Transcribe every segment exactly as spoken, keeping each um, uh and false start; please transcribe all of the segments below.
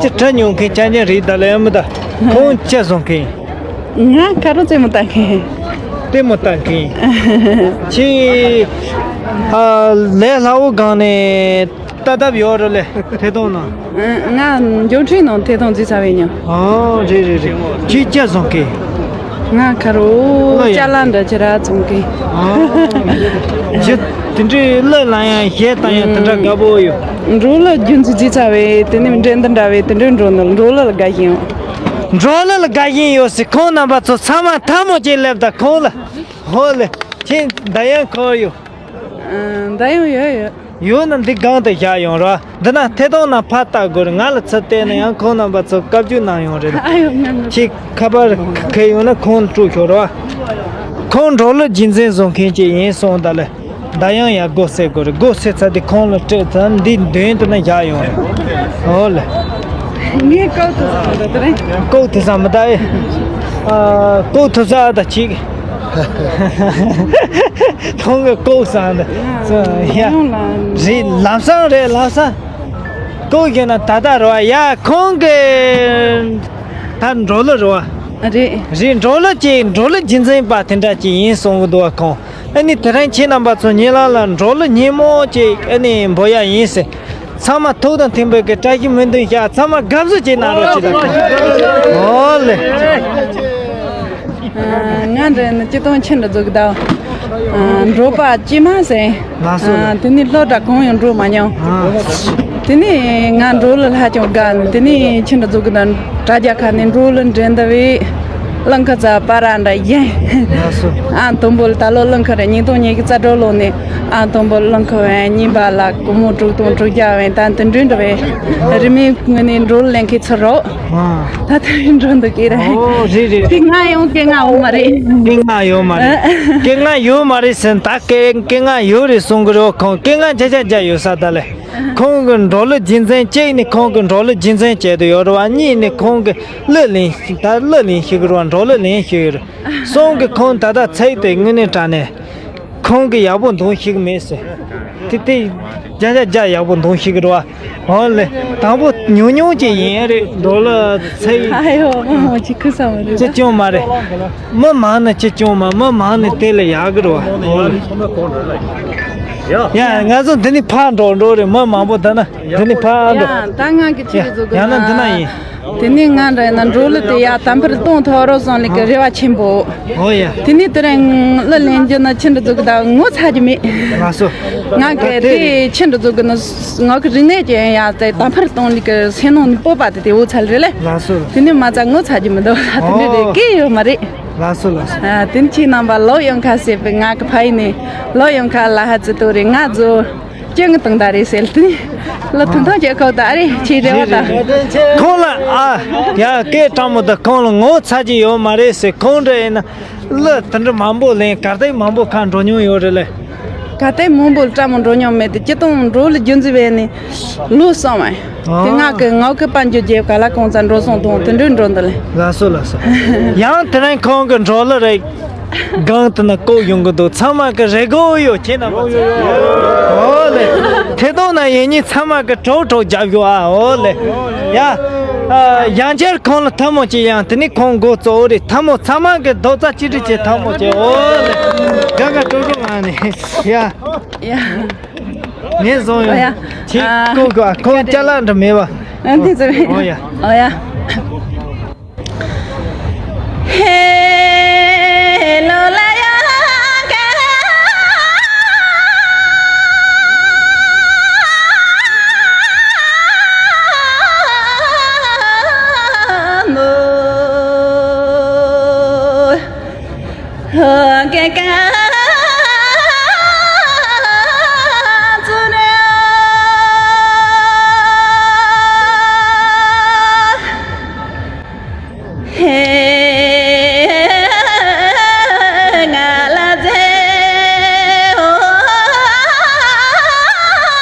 ཅི་དྲ་ཉུང་མཁན་ཆ་ཉན་རེད་ད་ལ་ཡང་མི་ད། ཁོང་ཅི་བཟུང་མཁན། ང་ཁ་རོ་རྩེད་མོ་ལྟ་མཁན། ལྟད་མོ་ལྟ་མཁན། ཁྱེད་ཨ་ལས་སླ་བོ་སྒང་ནས་ལྟ་ཐབས་ཡོད་རེད་ལེ། ཐད་གཏོང་ནང་། ང་འགྱུར་འཕྲིན་ནང་ཐད་གཏོང་བྱེད་ཚར་བའི་ཉོ། ཨོ་རེད་རེད་རེད། ཁྱེད་ཅི་བཟུང་མཁན། ང་ཁ་རོ་ལོ་ཡ། ཅ་ལག་འདྲ་ཅི་ར་བཙོང་གི། ཨ། ཁྱེད་དེ་འདྲའི་གླུ་ལ་ཡང་གཞས་བཏང་ཡང་དེ་འདྲ་དགའ་པོ་ཡོད། འགྲོ་ལ་རྒྱུན་འཛིན་བྱེད་ཚར་བས་དེ་ནས་འགྲན་བསྡུར་འདྲ་བས་དེ་འདྲའི་འགྲོ་ནི་འགྲོ་ལ་ལ་དགའ་བཞིན་ཡོད། འགྲོ་ལ་ལ་དགའ་བཞིན་ཡོད་ཟེར། ཁོང་རྣམ་པ་ཚོ་ཚང་མ་ཐལ་མོ་ཅིག་སླེབས་ད་ཁོང་ལ། ཧོ་ལེ། ཁྱེད་མདའ་ཡང་འཁོར་ཡོད། ཨ། མདའ་ཡང་ཡོད་ཡོད། ཡོད་ན་འདི་སྒང་དུ་བཞག་ཡོང་ར། འདི་ན་ཐད་གཏོང་ནང་ཕར་ལྟ་དགོས་རེད། ང་ལ་ཚུར་བལྟས་ན་ཡང་ཁོང་རྣམ་པ་ཚོ་བཀའ་བཀྱོན་གནང་ཡོང་རེད། ཨ་ཡོ་ང་ང་། ཁྱེད་ཁ་པར་ཁེལ་ཡོང་ན་ཁོང་ལ་སྤྲོད་ཆོག་ར། ཁོང་འགྲོ་ལུགས་རྒྱུན་འཛིན་བཟོ་མཁན་ཅིག་ཡིན་སོང་ད་ལེ། མདའ་ཡང་ཡང་སྒོ་ཕྱེ་དགོས་རེད། སྒོ་ཕྱེ་ཚར་དུས་ཁོང་ལ་སྤྲད་ཚར་འདི་མདུན་དུ་ན་བཞག་ཡོང་རེད། ཨོ་ལེ། ངས་ཀོ་ཐུབ་ས་མི་འདུག་དེ་རིང་། ཀོ་ཐུབ་ས་མི་འདུག་ཨེ། ཨ། ཀོ་ཐུབ་ས་ད་ཅིག་ཁོང་གི་ལྐོག་ཟ་འདི། ཡ། རེད་ལམ་སང་རེད་ལམ་སང་། ལྐོག་བྱས་ན་ད་ལྟ་རེད་བ། ཡ་ཁོང་གི་ད་འགྲོ་ལུགས་རེད་བ། རེད། རེད་འགྲོ་ལུགས་ཀྱི་འགྲོ་ལུགས་རྒྱུན་འཛིན་པ་དེ་འདྲ་ཅིག་ཡིན་གསུང་གི་འདུག་བ་ཁོང་། ཨ་ནི་དེ་རིང་ཁྱེད་རྣམ་པ་ཚོ་ཉེ་ལམ་ལ་འགྲོ་ལུགས་ཉིན་མོ་ཅིག་ཨ་ནི་འབོད་ཡ་ཡིན་ཟེར། ཚང་མ་ཐུགས་དང་མཐུན་པའི་གི་བཀྲ་ཤིས་སྨོན་འདུན་ཞུ། ཚང་མ་དགའ་བསུ་བྱེད་གནང་རོགས་བྱེད་དང་། ཨོ་ལེ། ང་འདྲ་ནི་སྤྱི་དོན་ཆེན་འདྲ་འཛུགས་གདའ། འགྲོ་པ་སྐྱེས་མ་ཟེར། ལགས་སོ། དེ་ནི་སློབ་གྲྭ་གང་ཡང་འགྲོ་མ་མྱོང་། དེ་ནི་ང་འགྲོ་ལ་ལྷ་ཅུང་དགའ་ནི་དེ་ནི་ཆེན་འདྲ་འཛུགས་གདའ། དྲ་རྒྱ་ཁ་ནས་འགྲོ་ལ་འདྲེན་འདའ་བའི་གླིང་ཁ་ཚ་པ་ར་འདྲ་ཡིན། ལགས་སོ། ཨ་དུམ་བུ་ད་ལོ་གླིང་ཁ་རེ་ཉིས་སྟོང་ཉི་ཤུ་རྩ་དྲུག་ལོ་ནས་ཨ་དུམ་བུ་གླིང་ཁ་བས་གཉིས་པ་ལ་སྒོར་མོ་དྲུག་སྟོང་དྲུག་བརྒྱ་བས་ད་དུ་འདྲུན་འདྲ་བས་རི་མོའི་ངོས་ནས་འགྲོ་ལ་ལེན་མཁན་ཚུར་རོགས། ཨ། ད་ལྟ་རིང་འགྲོ་འདུག་གི་རེད། ཨོ་རེད་རེད། སྐད་ངན་ཡོང་སྐད་ངན་འོང་མ་རེད། སྐད་ངན་ཡོད་མ་རེད། སྐད་ངན་ཡོད་མ་རེད་ཟེར་ད་སྐད་སྐད་ངན་ཡོད་རེད་གསུང་གི་རེད། ཁོང་སྐད་ངན་བརྒྱ་ཆ་བརྒྱ་ཡོད་ས་ད་ལས། ཁོང་གི་འགྲོ་ལུགས་རྒྱུན་འཛིན་གཅིག་ནི་ཁོང་གི་འགྲོ་ལུགས་རྒྱུན་འཛིན་བྱེད་དུ་ཡོད་རེད་བ། གཉིས་ནི་ཁོང་གི་གླུ་ལེན་ད་གླུ་ལེན་ཤེས་གི་རེད་བ། འགྲོ་ལུགས་ལེན་ཤེས་ཡོད་རེད། གསུམ་གི་ཁོང་ད་ལྟ་ཚིག་དེ་དངོས་གནས་དྲང་གནས་ཁོང་གི་ཡག་པོ་འདོན་ཤེས་གི་མེད་ཟེར། དེ་དེ་བརྒྱ་ཆ་བརྒྱ་ཡག་པོ་འདོན་ཤེས་གི་རེད་བ། འོ་ལེ། དང་པོ་ཉུང་ཉུང་ཅིག་ཡིན་རེད། འགྲོ་ལ་ཚེ་ཨ་ཡོ་མ་མ་ཅི་ཁུ་ས་མ་རེད། ཅི་སྐྱོན་མ་རེད། མི་མང་ན་ཅི་སྐྱོན་མ། མི་མང་ན་དེ་ལ་ཡག་གི་རེད་བ། འོ་ལེ། ཡ་ང་ཚོ་འདི་ནས་ཕར་འགྲོ་འགྲོ་རེད། མི་མང་པོ་འདི་ན་འདི་ནས་ཕར་འགྲོ། ཡ་ད་ང་གི་ཡ་ཅི་རེད་བཟོ་གི་ཡང་ན་འདི་ན་ཡིན། དེ་ནས་ང་འདྲ་ཡིན་ན་འགྲོ་ལུགས་དེ་ཡ་དམ་པར་གཏོང་ཐུབ་རོགས་སོང་ལེ་གི་རེ་བ་ཆེན་པོ། ཨོ་ཡ། དེ་ནས་དེ་རིང་གླུ་ལེན་རྒྱུ་ནི་ཆེན་འདྲ་ཟིག་གི་ད་ངོ་ཚ་རྒྱུ་མེད། ལགས་སོ། ང་གི་དེ་ཆེན་འདྲ་ཟིག་གི་ནི་ང་གི་རིག་གནས་ཀྱི་ཡང་ཡ་དེ་དམ་པར་གཏོང་ལུགས་ཀྱི་སེམས་ནང་ནས་སྤོབས་པ་དེ་དེ་འོ་ཚལ་རེད་ལེ། ལགས་སོ། དེ་ནས་མ་ཚ་ངོ་ཚ་རྒྱུ་མི་འདུག་ལ་དེ་འདྲ་རེད། ཨོ། སྐད་ཡོད་མ་རེད། ལགས་སོ་ལགས་སོ། ཨ་དེ་ནས་ཁྱེད་རྣམ་པ་ལོ་ཡོང་ཁ་ཟེར་བའི་ང་གི་ཕ་ཡུལ་ནས་ལོ་ཡོང་ཁ་ལ་ཧ་ཙི་ཏོ་རེད། ང་ཚོ་སྐྱོན་གི་དང་ད་རེད་ཟེར་དེ་ནས་ལོ་ཐུང་ཐང་བྱེད་ཁོ་ད་རེད་ཁྱེད་རེ་བ་ད། ཁོང་ལ་ཨ་ཡ་སྐད་དྲང་མོ་ད་ཁོང་ལ་ངོ་ཚ་རྒྱུ་ཡོད་མ་རེད་ཟེར། ཁོང་འདྲ་ཡིན་ན། གླུ་དེ་འདྲ་མང་པོ་ལེན། གར་སྟེགས་མང་པོ་ཁར་འགྲོ་མྱོང་ཡོད་རེད་ལེ། གར་སྟེགས་མང་པོ་བཀྲ་མོ་འགྲོ་མྱོང་མེད་དེ་སྤྱི་བཏང་འགྲོ་ལ་རྒྱུན་འཛིན་བས་ནི་ལོ་གསུམ་བས། དེ་ང་གི་ངག་གི་དཔལ་འབྱོར་རྒྱལ་ག་ལ་གང་ཚ་འགྲོ་སོང་དང་དེ་འདྲའི་འགྲོ་འདི་ལེ། ལགས་སོ་ལགས་སོ། ཡང་དེ་རིང་ཁོང་གི་འགྲོ་ལ་རེད། སྒང་དུ་ན་བཀོད་ཡོང་གི་འདུག་ཚང་མ་གི་རེ་སྒུག་ཡོད་ཁྱེད་རྣམ་པ་ཚོ། ཨོ་ལེ། ཐད་གཏོང་ན་ཡིན་ཉིན་ཚང་མ་གི་གྲོགས་གྲོགས་རྒྱབ་ཡོད་ཨ། ཨོ་ལེ། ཡ། ཨ། ཡང་བསྐྱར་ཁོང་ལ་ཐལ་མོ་ཅིག་ཡང་དེ་ནི་ཁོང་འགོ་གཙོ་བོ་རེད། ཐལ་མོ་ཚང་མ་གི་རྡོག་རྩ་གཅིག་སྒྲིལ་བྱེད་ཐལ་མོ་བྱེད། ཨོ་ལེ། དགའ་དགའ་སྤྲོ་སྤྲོ་ང་ནི་ཡ། ཡ། ངས་བཟུང་ཡོད། ཡ། ཁྱེད་ཨ། ཁོང་གི་ཁོང་ཅ་ལག་འདྲ་མེད་པ། ཨ་འདི་ཚོ་རེད། ཨོ་ཡ། ཨོ་ཡ། ཧེ་ལོ་ལ་ཡ་ག་ནོ། ཧ་ག་ག་ཙུ་ན། ཧེ་ང་ལ་ཛེ་ཧོ་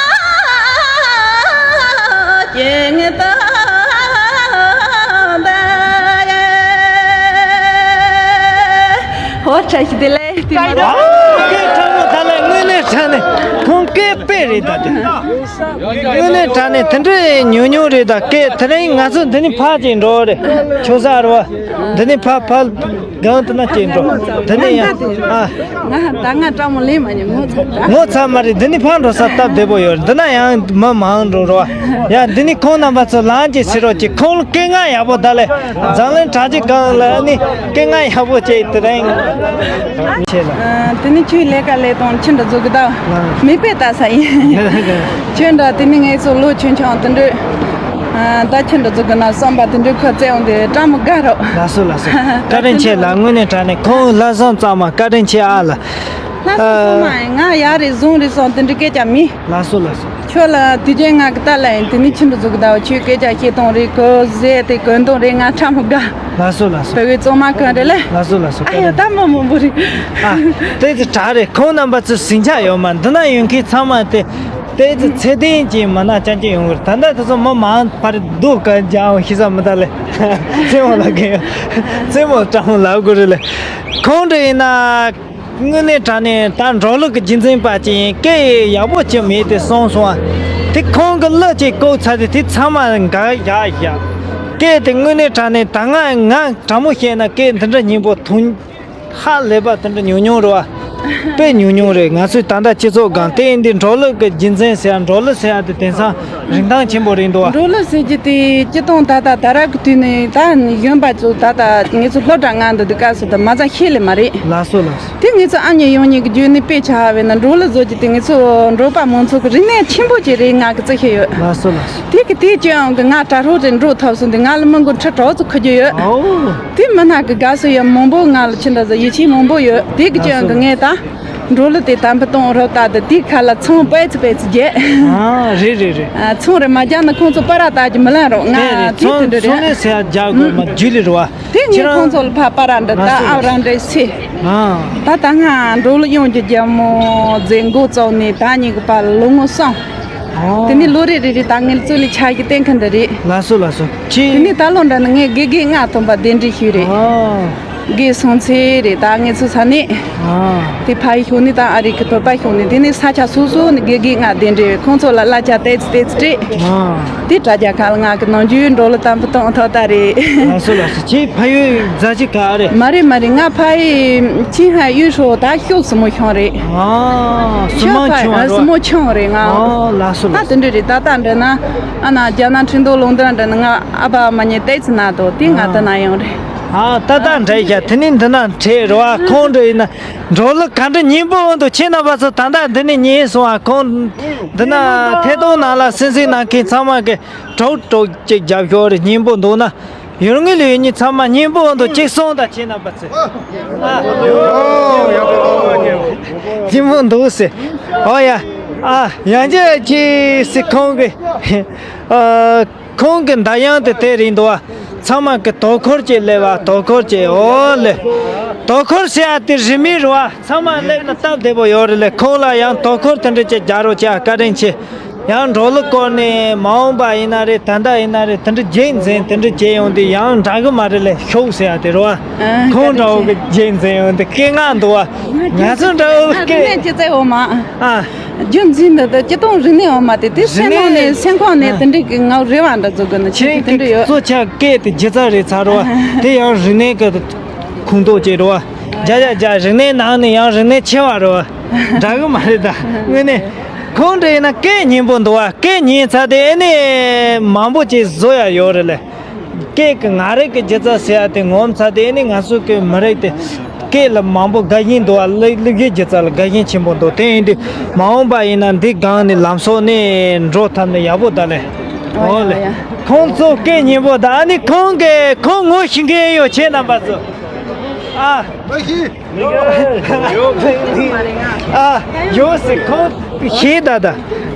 ཀྱེ་ང་ཏོ་ད་ཡ། ཧོ་བཀྲ་ཤིས་བདེ་ལེགས། ཨོ་ཀེ་ཁྲ་མོ་ད་ལས་དངོས་གནས། དྲ་ནས་ཁོང་སྐད་དཔེ་རེད་ད་དེ། དངོས་གནས་དྲ་ནས་དེ་འདྲའི་ཉུང་ཉུང་རེད་ད། སྐད་དེ་རིང་ང་ཚོ་འདི་ནས་ཕར་ཅིག་འགྲོ་རེད། ཆོས་ས་རེད་བ། འདི་ནས་ཕར་ཕར་གང་དུ་ན་ཅིག་འགྲོ། དེ་ནས་ཡང་ཨ། ང་ད་ང་སྤྲང་མོ་ལེན་མ་ཉན། ངོ་ཚ། ངོ་ཚ་མ་རེད། འདི་ནས་ཕར་འགྲོ་ས་སྟབས་བདེ་པོ་ཡོད་རེད། འདི་ན་ཡང་མི་མང་འགྲོ་རེད་བ། ཡ་འདི་ནས་ཁོང་རྣམ་པ་ཚོ་ལངས་ཅིག་ཟེར་རོགས་ཅིག་ཁོང་ལ་སྐད་ངག་ཡག་པོ་ད་ལས། འཛམ་གླིང་དྲ་རྒྱ་སྒང་ལ་ནི་སྐད་ངག་ཡག་པོ་བྱས་དེ་རིང་བྱས་ལ། ཨ། དེ་ནི་ཁྱོད་ལས་ཀ་ལས་དང་ཁྱིམ་དུ་འཛུལ་གི་ད། ཨ། མིག་དཔེ་ལྟ་ས་ཡིན། ཁྱོད་འདྲ་དེ་ནི་ངས་ཚོ་ལོ་ཆུང་ཆུང་དེ་འདྲ། ཨ། ད་ཁྱིམ་དུ་འཛུལ་གི་ན་བསམ་པ་དེ་འདྲ་ཁོ་བཙལ་འོང་དེ་སྤྲང་མོ་དགའ་རོགས། ལགས་སོ་ལགས་སོ། བཀའ་དྲིན་ཆེ་ལ། དངོས་གནས་དྲང་གནས་ཁོང་ལྷག་བསམ་གཙང་མ། བཀའ་དྲིན་ཆེ་ཨ་ལ། ལྷག་བསམ་གཙང་མ་ཡིན། ང་ཡག་རེད་བཟང་རེད་སོང་དེ་འདྲ་སྐད་ཆ་མིན། ལགས་སོ་ལགས་སོ། ཁྱོད་ལ་དུས་རྒྱུན་ང་གི་ལྟ་ལ་ཡིན། དེ་ནི་ཁྱིམ་དུ་འཛུལ་གི་ད་བ། ཁྱོད་སྐད་ཆ་བཤད་སྟངས་རེད། གོ་ཟས་དེ་གོན་སྟངས་རེད། ང་ཁྲ་མོ་དགའ། ལགས་སོ་ལགས་སོ། བོད་པའི་གཙང་མ་གང་རེད་ལ། ལགས་སོ་ལགས་སོ། ཨ་ཡ་ད་མ་མང་པོ་རེད། ཨ། དེ་ཚོ་དྲག་རེད། ཁོང་རྣམ་པ་ཚོ་ཟིང་ཆ་ཡོད་མ། འདི་ན་ཡོད་མཁན་ཚང་མ་དེ་དེ་ཚོ་ཚད་ལྡན་གྱི་མི་སྣ་རྐྱང་རྐྱང་ཡོང་གི་རེད། ད་ལྟ་དེ་ཚོ་མི་མང་ཕར་སྡུག་ག་རྒྱག་འོང་ཤི་ས་མི་ད་ལེ། རྩེད་མོ་ལ་གན་ཡོད། རྩེད་མོ་སྤྲང་མོ་ལབ་དགོས་རེད་ལེ། ཁོང་འདྲ་ཡིན་ན། དངོས་གནས་དྲང་གནས་ད་འབྲོག་གླུ་གི་རྒྱུན་འཛིན་པ་ཅིག་ཡིན། སྐད་ཡག་པོ་ཅིག་མེད་དེ་སོང་སོང་ཨ། དེ་ཁོང་གི་གླུ་ཅིག་བཀོག་ཚར་དེ་དེ་ཚང་མ་འགའ་ཡག་ཡག། སྐད་དེ་དངོས་གནས་དྲང་གནས་ད་ང་ང་དྲང་མོ་བཤད་ན་སྐད་འདི་འདྲ་སྙན་པོ་ཐོན་ཧ་ལས་པ་དེ་འདྲ་ཉུང་ཉུང་རེད་བ། དཔེ་ཉུང་ཉུང་རེད། ང་ཚོའི་ད་ལྟ་སྤྱི་ཚོགས་སྒང་དེ་ཡིན་དུས་འབྲོག་གླུ་གི་རྒྱུན་འཛིན་ཟེར་ཡ། འབྲོག་གླུ་ཟེར་ཡ་དེ་དེང་སང་རིན་ཐང་ཆེན་པོ་རེད་འདུག་བ། འབྲོག་གླུ་ཟེར་རྒྱུ་དེ་སྤྱི་བཏང་ད་ལྟ་ད་རབས་ཀྱི་དུས་ནས་ད་གཞོན་པ་ཚོ་ད་ལྟ་ངེད་ཚོ་སློབ་གྲྭ་ང་འདི་དུས་སྐབས་སུ་ད་མ་ཚང་ཤེས་ལེ་མ་རེད། ལགས་སོ་ལགས་སོ། དེ་ངེད་ཚོ་ཨ་མྱེས་ཡང་མྱེས་ཀྱི་རྒྱུད་ནས་དཔེ་ཆ་བས་ན་འབྲོག་གླུ་བཟོ་རྒྱུ་དེ་ངེད་ཚོ་འབྲོག་པ་མང་ཚོགས་ཀྱི་རིག་གནས་ཆེན་པོ་ཅིག་རེད། ང་གི་རྩི་ཤེས་ཡོད། ལགས་སོ་ལགས་སོ། དེ་གི་དེ་ཅི་ཡང་གི་ང་དྲ་གྲོགས་དེ་འགྲོ་ཐབས་སོང་དེ་ང་ལ་མི་མགོ་ཁྲི་གྲོགས་ཚོ་ཁུ་རྒྱུ་ཡོད། ཨོ། དེ་མི་སྣ་གི་དགའ་བསུ་ཡང་མང་པོ། ང་ལ་ཕྱི་འདྲ་ཟ་ཡིད་ཆེས་མང་པོ་ཡོད། དེ་གི་ཅི་ཡང་གི་ངས་ད་འབྲོག་གླུ་དེ་དམ་པ་གཏོང་རོགས། ད་དེ་དེ་ཁ་ལ་ཚོང་པའི་ཚོ་པའི་ཚོ་རྒྱས། ཨ་རེད་རེད་རེད། ཨ་ཚོང་རེ་མ་རྒྱག་ན་ཁོང་ཚོ་པ་ར་ལྟ་རྒྱུ་མི་ལན་རོགས། ང་དེ་རེད། དེ་ཚོང་དེ་འདྲ་ཚོང་རེད། ལས་ཟེར་ཡ་རྒྱག་དགོས་མ་རྒྱུ་ལི་རེད་བ། དེ་ངས་ཁྱེད་ཁོང་རང་ཚོ་ལ་ཕ་པ་ར་འདྲ་ད་ཨ་ར་འདྲ་སེ། ཨ་ད་ད་ང་འབྲོག་གླུ་དབྱངས་ཀྱི་རྒྱལ་མོ་མཛད་འགོ་བཙུགས་ནས་ད་ཉིད་ཀྱི་བར་ལོ་ངོ་གསུམ། ཨོ། དེ་ནས་ལོ་རེ་རེ་རེ་ད་ངས་གཙོ་ལས་ཆ་གི་བསྟན་མཁན་འདྲ་རེད། ལགས་སོ་ལགས་སོ། ཁྱེད། དེ་ནས་ད་ལོ་འདྲ་ནི་ངས་དགེ་རྒན་ལྔ་ཐོན་པ་གདན་འདྲེན་ཞུས་རེད། ཨོ། དགེ་སོང་ཚེ་རེད་ད་ངས་ཚོ་ས་ནས། ཨོ། དེ་ཕ་ཡི་ཤོག་ནས་ད་ཨ་རི་གི་བོད་པ་ཤོག་ནས་དེ་ནས་ས་ཆ་སོ་སོ་ནས་དགེ་རྒན་ལྔ་གདན་འདྲེན་བས་ཁོང་ཚོ་ལ་གླ་ཆ་ཏེ་ཙི་ཏེ་ཙི་སྤྲད། ཨོ། དེ་དྲ་རྒྱ་ཁ་ལ་ང་གི་ནང་རྒྱུད་འགྲོ་ལ་དམ་པོ་གཏོང་ཐོག་ད་རེད། ལགས་སོ་ལགས་སོ། ཁྱེད་ཕ་ཡུལ་རྫ་ཆུ་ཁ་རེད། མ་རེད་མ་རེད། ང་ཕ་ཡི་ཆིང་ཧའེ་གཡུ་ཧྲོ་ད་ཤོག་སྲིན་མོ་ཁྱོང་རེད། ཨ་སྲིན་མོ་ཁྱོང་རེད། སྲིན་མོ་ཁྱོང་རེད་ང་། ཨོ་ལགས་སོ་ད་ལགས་སོ། དེ་འདྲ་རེད། ད་ལྟ་འདྲ་ན་ཨ་ན་རྒྱ་ནག་ཁྲིན་ཏུའུ་ལུང་འདྲ་འདྲ་ན་ང་ཨ་ཕ་མ་ཉེ་ཏེ་ཙི་ན་དོ་དེ་ང་ད་ན་ཡོང་རེད། ཨ་ད་ལྟ་འདྲ་ཡ་དེ་ནི་འདི་ན་འཕྲད་རོ། ཨ་ཁོང་འདྲ་ཡིན་ན་འགྲོ་ལུགས་ག་འདྲ་སྙན་པོ་འོང་འདུག་ཁྱེད་རྣམ་པ་ཚོ་ད་ལྟ་འདི་ནས་ཉན་སོང་། ཨ་ཁོང་འདི་ན་ཐད་གཏོང་ནང་ལ་སེམས་སེམས་ནང་མཁན་ཚང་མ་གི་གྲོགས་གྲོགས་ཅིག་རྒྱབ་ཤོག་རེ། སྙན་པོ་འདུག་ན། ཡུལ་དངོས་ལ་ཡོད་མཁན་ཚང་མ་སྙན་པོ་འདུག་ཅིག་གསུངས་དང་ཁྱེད་རྣམ་པ་ཚོས། ཨ། སྙན་པོ་འདུག་ཟེར། ཨོ་ཡ། ཨ་ཡང་ཅི་ཅི་ཟེར་ཁོང་གི། ཨ་ཁོང་གི་མདའ་ཡང་དེ་དེ་རེད་འདུག་བ། ཚང་མ་གི་དོ་ཁུར་ཅིག་སླེབས་བ། དོ་ཁུར་ཅིག་ཨོ་ལེ། དོ་ཁུར་ཟེར་ཡ་དེ་རིན་མེད་རེད་བ། ཚང་མ་སླེབས་ན་སྟབས་བདེ་པོ་ཡོད་རེད་ལེ། ཁོང་ལ་ཡང་དོ་ཁུར་དེ་འདྲ་ཅིག་རྒྱག་རོགས་བྱེད། བཀའ་དྲིན་ཆེ། ཡང་འགྲོ་ལུགས་སྐོར་ནས་མ་འོངས་པ་ཡིན་ན་རེད། ད་ལྟ་ཡིན་ན་རེད། དེ་འདྲ་རྗེས་འཛིན་དེ་འདྲ་བྱས་ཡོང་དུས་ཡང་འདྲ་གི་མ་རེད་ལེ། ཤོག་ཟེར་ཡ་དེ་རེད་བ། ཨ་ཁོང་འདྲ་བོ་གི་རྗེས་འཛིན་ཡོང་དུས་སྐད་ངག་འདུག་བ། ང་ཚོ་འདྲ་བོ་སྐད། ཅི་ཚེ་འོ་མ། ཨ། རྒྱུ་འཛིན་འདི་ལྟ་སྤྱི་དོན་རིག་གནས་འོ་མ་དེ་དེ་སེམས་ནང་ནས་སེམས་ཁོང་ནས་དེ་འདྲའི་གི་ངའི་རེ་བ་འདྲ་བཟོ་དགོས་ན་ཁྱེད་ཁྱེད་ཀྱི་དེ་འདྲ་ཡོད། གཙོ་ཆེ་སྐད་དེ་སྒྱུ་རྩལ་རེད་ཚར་བ། དེ་ཡང་རིག་གནས་ཀྱི་ཁོངས་གཏོགས་ཅིག་རེད་བ། རྒྱ་རྒྱ་རྒྱ་རིག་གནས་ནང་ནས་ཡང་རིག་གནས་ཆེ་བ་རེད་བ། འདྲ་གི་མ་རེད་ད། དངོས་གནས། ཁོང་འདྲ་ཡིན་ན་སྐད་སྙན་པོ་འདུག་བ། སྐད་སྙན་ཚར་དེ་ཨེ་ནས་མང་པོ་ཅིག་བཟོ་ཡ་ཡོད་རེད་ལེ། སྐད་ཀྱི་ང་རང་གི་སྒྱུ་རྩལ་ཟེར་ཡ་དེ་ངོམ་ཚར་དེ་ཨེ་ནས་ང་ཚོ་གི་མི་རིགས་དེ་སྐད་ལ་མང་པོ་དགའ་ཞེན་འདུག་བ། གླུ་གླུ་གཞས་སྒྱུ་རྩལ་ལ་དགའ་ཞེན་ཆེན་པོ་འདུག་དེ་ཡིན་དུས་མ་འོངས་པ་ཡིན་ན་འདི་སྒང་ནས་ལམ་སང་ནས་འགྲོ་ཐུབ་ན་ཡག་པོ་ད་ལེ། ཨོ་ལེ། ཁོང་ཚོ་སྐད་སྙན་པོ་ད། ཨ་ནི་ཁོང་གི་ཁོང་ངོ་ཤེས་མཁན་ཡོད་ཁྱེད་རྣམ་པ་ཚོ། ཨ། ཨ་ཡོད་སྲིད། ཁོང་ཤེས་ད་ད།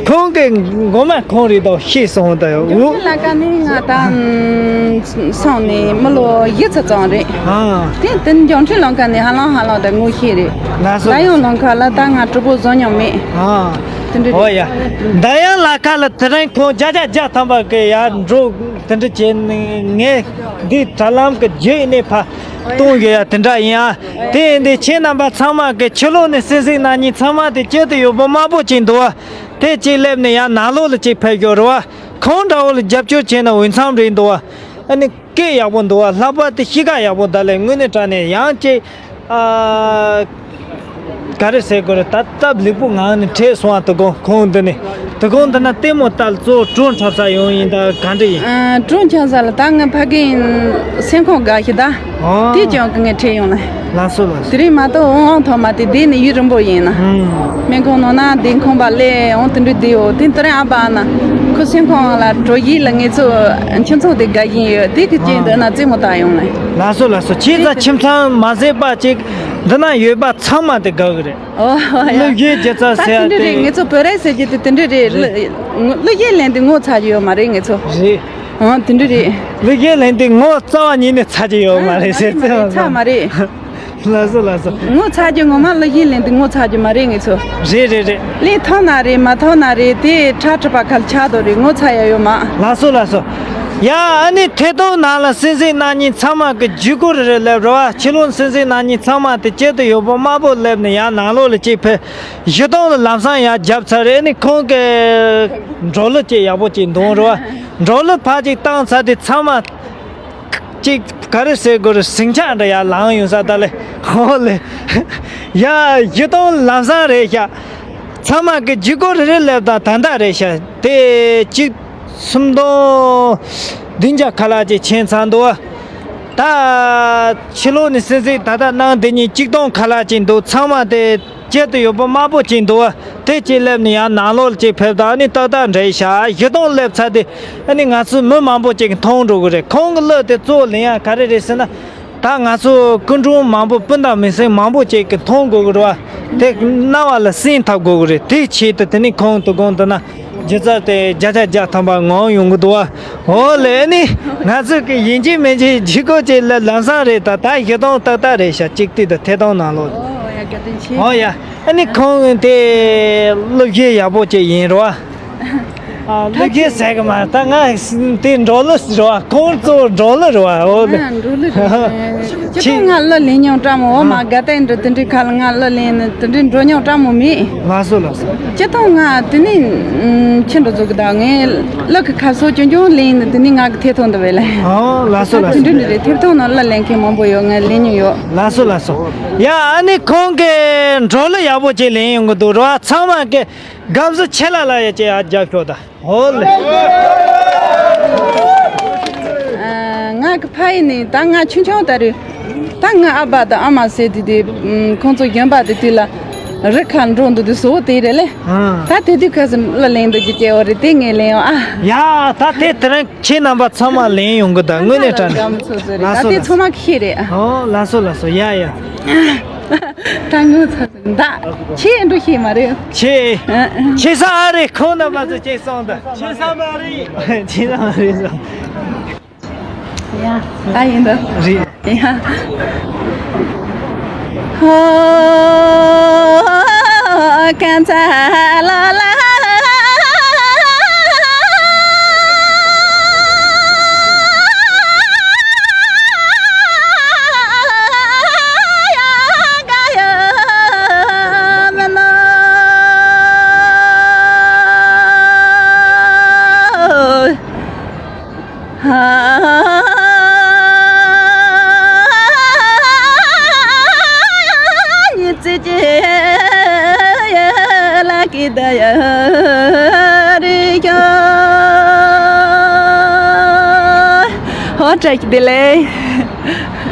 ཁོང་གི་མགོ་མ་ཁོང་རེད་དོ་ཤེས་སོང་ད་ཡོད། འཇོན་ལ་ཀ་ནི་ང་ད་སོང་ནས་མི་ལོ་བཞི་ཙམ་ཙམ་རེད། ཨ་དེ་དེ་འཇོན་ཁྲིད་ལོང་ཀ་ནི་ཧ་ལམ་ཧ་ལམ་ད་ངོ་ཤེས་རེད། ལགས་སོ། ད་ཡང་ལོང་ཁ་ལ་ད་ང་གྲོགས་པོ་བཟོ་མྱོང་མེད། ཨ་དེ་འདྲ་ཨོ་ཡ། ད་ཡང་ལ་ཁ་ལ་དེ་རིང་ཁོང་བརྒྱ་ཆ་བརྒྱ་ཐམ་པ་གི་ཡར་འགྲོ་དེ་འདྲ་བྱས་ནས་ངས་འདི་དྲ་ལམ་གི་བརྒྱུད་ནས་ཕར་གཏོང་དགོས་ཡ་དེ་འདྲ་ཡིན་ཨ། དེ་ཡིན་དུས་ཁྱེད་རྣམ་པ་ཚང་མ་གི་ཕྱི་ལོགས་ནས་གསན་གཟིགས་གནང་མཁན་ཚང་མ་དེ་དཀྱིལ་དུ་ཡོད་པོ་དམར་པོ་ཅིག་འདུག་བ། དེ་གཅིག་སླེབས་ནས་ཡར་ནང་ལོགས་ལ་གཅིག་ཕེབས་ཤོག་རེད་བ། ཁོང་འདྲ་བོ་ལ་རྒྱབ་སྐྱོར་བྱས་ན་འོས་འཚམ་རེད་འདུག་བ། ཨ་ནི་སྐད་ཡག་པོ་འདུག་བ། ལྷག་པར་དུ་གཤིས་ཀ་ཡག་པོ་འདུག་ལས་དངོས་གནས་དྲང་གནས་ཡང་གཅིག་ཨ། ག་རེ་ཟེར་དགོས་རེད། ད་སྟབས་ལེགས་པོ་ངང་ནས་འཕྲད་སོང་བ། དོ་དགོང་ཁོང་འདི་ནས། དོ་དགོང་འདི་ན་ལྟད་མོ་ལྟ་ལ་གཙོ་བོ་གྲོ་འཁྲབ་ས་ཡོང་ཡིན། ད་ག་འདྲ་ཡིན། ཨ། གྲོ་འཁྲབ་ས་ལ་ད་ངའི་ཕ་གིའི་སེམས་ཁོང་དགའ་ཞིག་ད། ཨོ། དེ་ཅང་གི་ངས་འཕྲད་ཡོང་ལ། ལགས་སོ་ལགས་སོ། དེ་རིང་མ་གཏོགས་འོང་འོང་ཐོག་མ་དེ་བསྡད་ནས་ཡུན་རིང་པོ་ཡིན་ན། ཨུམ། སྨན་ཁང་ནང་ན་བསྡད་ཁང་པ་ལས་འོང་དེ་འདྲ་བསྡད་ཡོད། དེ་དེ་རིང་ཨ་ཕ་ན་ཁོ་སེམས་ཁོང་ལ་གྲོ་ཡིད་ལ་ངེད་ཚོ་ཁྱིམ་ཚང་དེ་དགའ་བཞིན་ཡོད། དེ་གི་རྐྱེན་དུ་ན་རྩེད་མོ་ལྟ་ཡོང་ལ། ལགས་སོ་ལགས་སོ། ཁྱེད་ཚོ་ཁྱིམ་ཚང་མ་ཟད་པ་ཅིག་འདི་ན་ཡོད་པ་ཚང་མ་དེ་དགའ་གི་རེད། ཨོ་ཡ། སློབ་གཞས་སྒྱུ་རྩལ་ཟེར་ཡ་དེ། ད་དེ་འདྲ་རེད། ངེད་ཚོ་བོད་རིགས་ཟེར་རྒྱུ་དེ་དེ་འདྲ་རེད། རེད། སློབ་གཞས་ལེན་དུས་ངོ་ཚ་རྒྱུ་ཡོད་མ་རེད་ངེད་ཚོ། རེད། ཨང་དེ་འདྲ་རེད། སློབ་གཞས་ལེན་དུས་ངོ་རྩ་བ་ཉིད་ནས་ཚ་རྒྱུ་ཡོད་མ་རེད་ཟེར། ཨང་ཚ་མ་རེད། ལགས་སོ་ལགས་སོ། ངོ་ཚ་རྒྱུ་ངོ་མ་སློབ་གཞས་ལེན་དུས་ངོ་ཚ་རྒྱུ་མ་རེད་ངེད་ཚོ། རེད་རེད་རེད། ལེན་ཐོན་ན་རེད་མ་ཐོན་ན་རེད། དེ་ཁྲ་ཁྲི་པ་ཁ་ལ་ཆགས་དོ་རེད། ངོ་ཚ་ཡ་ཡོད་མ། ལགས་སོ་ལགས་སོ། ཡ་ཨ་ནི་ཐད་གཏོང་ནང་ལ་གསན་གཟིགས་གནང་མཁན་ཚང་མ་གི་བརྒྱུད་སྐུར་རེ་སླེབས་རོགས། ཕྱི་ལོགས་གསན་གཟིགས་གནང་མཁན་ཚང་མ་དེ་དཀྱིལ་དུ་ཡོད་པོ་དམར་པོ་སླེབས་ནས་ཡར་ནང་ལོགས་ལ་གཅིག་ཕེབས། གཞི་གདོང་ལ་ལམ་སང་ཡར་རྒྱབ་ཚར་རེད། ཨ་ནི་ཁོང་གི་འབྲོག་གླུ་ཅིག་ཡག་པོ་ཅིག་འདོན་རོགས། འབྲོག་གླུ་ཕར་ཅིག་བཏང་ཚར་དུས་ཚང་མ་ཅིག་ག་རེ་ཟེར་དགོས་རེད། ཟིང་ཆ་འདྲ་ཡར་ལངས་ཡོང་ས་ད་ལས། ཧོ་ལེ། ཡ་གཞི་གདོང་ལམ་སང་རེད་ཤག་ཚང་མ་གི་བརྒྱུད་སྐུར་རེ་རེ་སླེབས་དང་ད་ལྟ་རེད་ཤག་དེ་གཅིག་སུམ་སྟོང་བདུན་བརྒྱ་ཁ་ལག་ཅིག་ཕྱིན་ཚར་འདུག་ད་ཕྱི་ལོགས་ནས་གསན་གཟིགས་ད་ལྟ་གནང་བསྡད་མཁན་གཅིག་སྟོང་ཁ་ལག་ཅིག་འདུག་ཚང་མ་དེ་དཀྱིལ་དུ་ཡོད་པོ་དམར་པོ་ཅིག་འདུག་དེ་གཅིག་སླེབས་ནས་ཡང་ནང་ལོགས་ལ་ཅིག་ཕེབས་དང་། ཨ་ནི་ཏག་ཏག་འདྲ་ཡི་ཤག་གཞི་གདོང་སླེབས་ཚར་དུས་ཨ་ནི་ང་ཚོ་མི་མང་པོ་ཅིག་མཐོང་འགྲོ་གི་རེད། ཁོང་གི་གླུ་དེ་གཙོ་བོ་ལེན་ཡ་ག་རེ་རེད་ཟེར་ན། ད་ང་ཚོ་སྐུ་མགྲོན་མང་པོ་སྤུན་ཟླ་མི་སེར་མང་པོ་ཅིག་གིས་མཐོང་དགོས་ཀྱི་རེད་བ། དེ་རྣ་བ་ལ་གསན་ཐུབ་དགོས་ཀྱི་རེད། དེའི་ཆེད་དུ་དེ་ནི་ཁོང་དུ་དགོང་དུ་ན་སྒྱུ་རྩལ་དེ་བརྒྱ་ཆ་བརྒྱ་ཐམ་པ་ངོམ་ཡོང་གི་འདུག་བ། འོ་ལེ་ནི་ང་ཚོ་གི་ཡིན་གཅིག་མིན་གཅིག་ལྗིད་ཁོག་ཅིག་ལ་ལམ་སང་རེད། ད་ད་གཞི་གདོང་ཏག་ཏག་རེད་ཤག་གཅིག་ལྟོས་དང་ཐད་གཏོང་ནང་ལོགས། ཨོ་ཡ་བཀའ་དྲིན་ཆེ། ཨོ་ཡ། ཨ་ནི་ཁོང་དེ་སློབ་གཞས་ཡག་པོ་ཅིག་ཡིན་རོ། ཨ། སློབ་གཞས་ཟེར་གི་མ་རེད། ད་ང་དེ་འབྲོག་གླུ་རོ། ཁོང་གཙོ་བོ་འབྲོག་གླུ་རོ། འོ་ལེ། ཨ། འབྲོག་གླུ་རེད། སྤྱིར་བཏང་ང་གླུ་ལེན་མྱོང་སྤྲང་མོ། འོ་མ་དགའ་ལྡན་འགྲོ་དེ་འདྲའི་ཁ་ལ་ང་གླུ་ལེན་ནས་དེ་འདྲའི་འགྲོ་མྱོང་སྤྲང་མོ་མེད། ལགས་སོ་ལགས་སོ། སྤྱིར་བཏང་ང་དེ་ནས་ཨུམ་ཁྱི་འགྲོ་ཚོ་གི་ད་ངས་གླུ་གི་ཁ་སོ་ཅུང་ཅུང་ལེན་ནས་དེ་ནས་ང་གི་ཐད་གཏོང་འདི་བས་ལེ། ཨོ་ལགས་སོ་ལགས་སོ། དེ་འདྲ་འདྲ་རེད། ཐད་གཏོང་ནང་གླུ་ལེན་མཁན་མང་པོ་ཡོད། ངས་ལེན་མྱོང་ཡོད། ལགས་སོ་ལགས་སོ། ཡ་ཨ་ནི་ཁོང་གིས་འབྲོག་གླུ་ཡག་པོ་ཅིག་ལེན་ཡོང་གི་འདུག་རོ། ཚང་མ་གི་དགའ་བསུ་ཆེ་ལ་ལ་ཡ་ཅེ་ཡ་རྒྱབ་ཤོག་ད། ཧོ་ལེ། ཨ། ང་གི་ཕ་ཡུལ་ནས་ད་ང་ཆུང་ཆུང་ད་རེད། ད་ང་ཨ་ཕ་དང་ཨ་མ་ཟེར་དུས་དེ་ཁོང་ཚོ་གཞོན་པ་དེ་དུས་ལ་རི་ཁ་འགྲོ་འདུག་དུས་བཟོ་དེ་རེད་ལེ། ཨ། ད་དེ་དུས་ཁ་སང་གླུ་ལེན་འདུག་གི་སྐྱེ་བོ་རེད། དེ་ངས་ལེན་ཡོང་ཨ། ཡ་ད་དེ་དེ་རིང་ཁྱེད་རྣམ་པ་ཚང་མ་ལེན་ཡོང་གི། ད་དངོས་གནས་དྲང་གནས། ལགས་སོ་ལགས་སོ། ད་དེ་ཚང་མ་ཁྱེད་རེད་ཨ། ཨོ་ལགས་སོ་ལགས་སོ། ཡ་ཡ། ད་ངོ་ཚ་ད་ཁྱེད་འགྲོ་ཤེས་མ་རེད། ཁྱེད་ཨ། ཁྱེད་ས་ཨ་རེད། ཁོང་རྣམ་པ་ཚོ་ཁྱེད་སོང་ད། ཁྱེད་ས་མ་རེད། ཁྱེད་ས་མ་རེད་སོང་། ཡ་ད་ཡིན་ད། རེད། ཡ། ཧོ་ཀན་ཚ་ལ་ལ། ཧོ་བཀྲ་ཤིས་བདེ་ལེགས།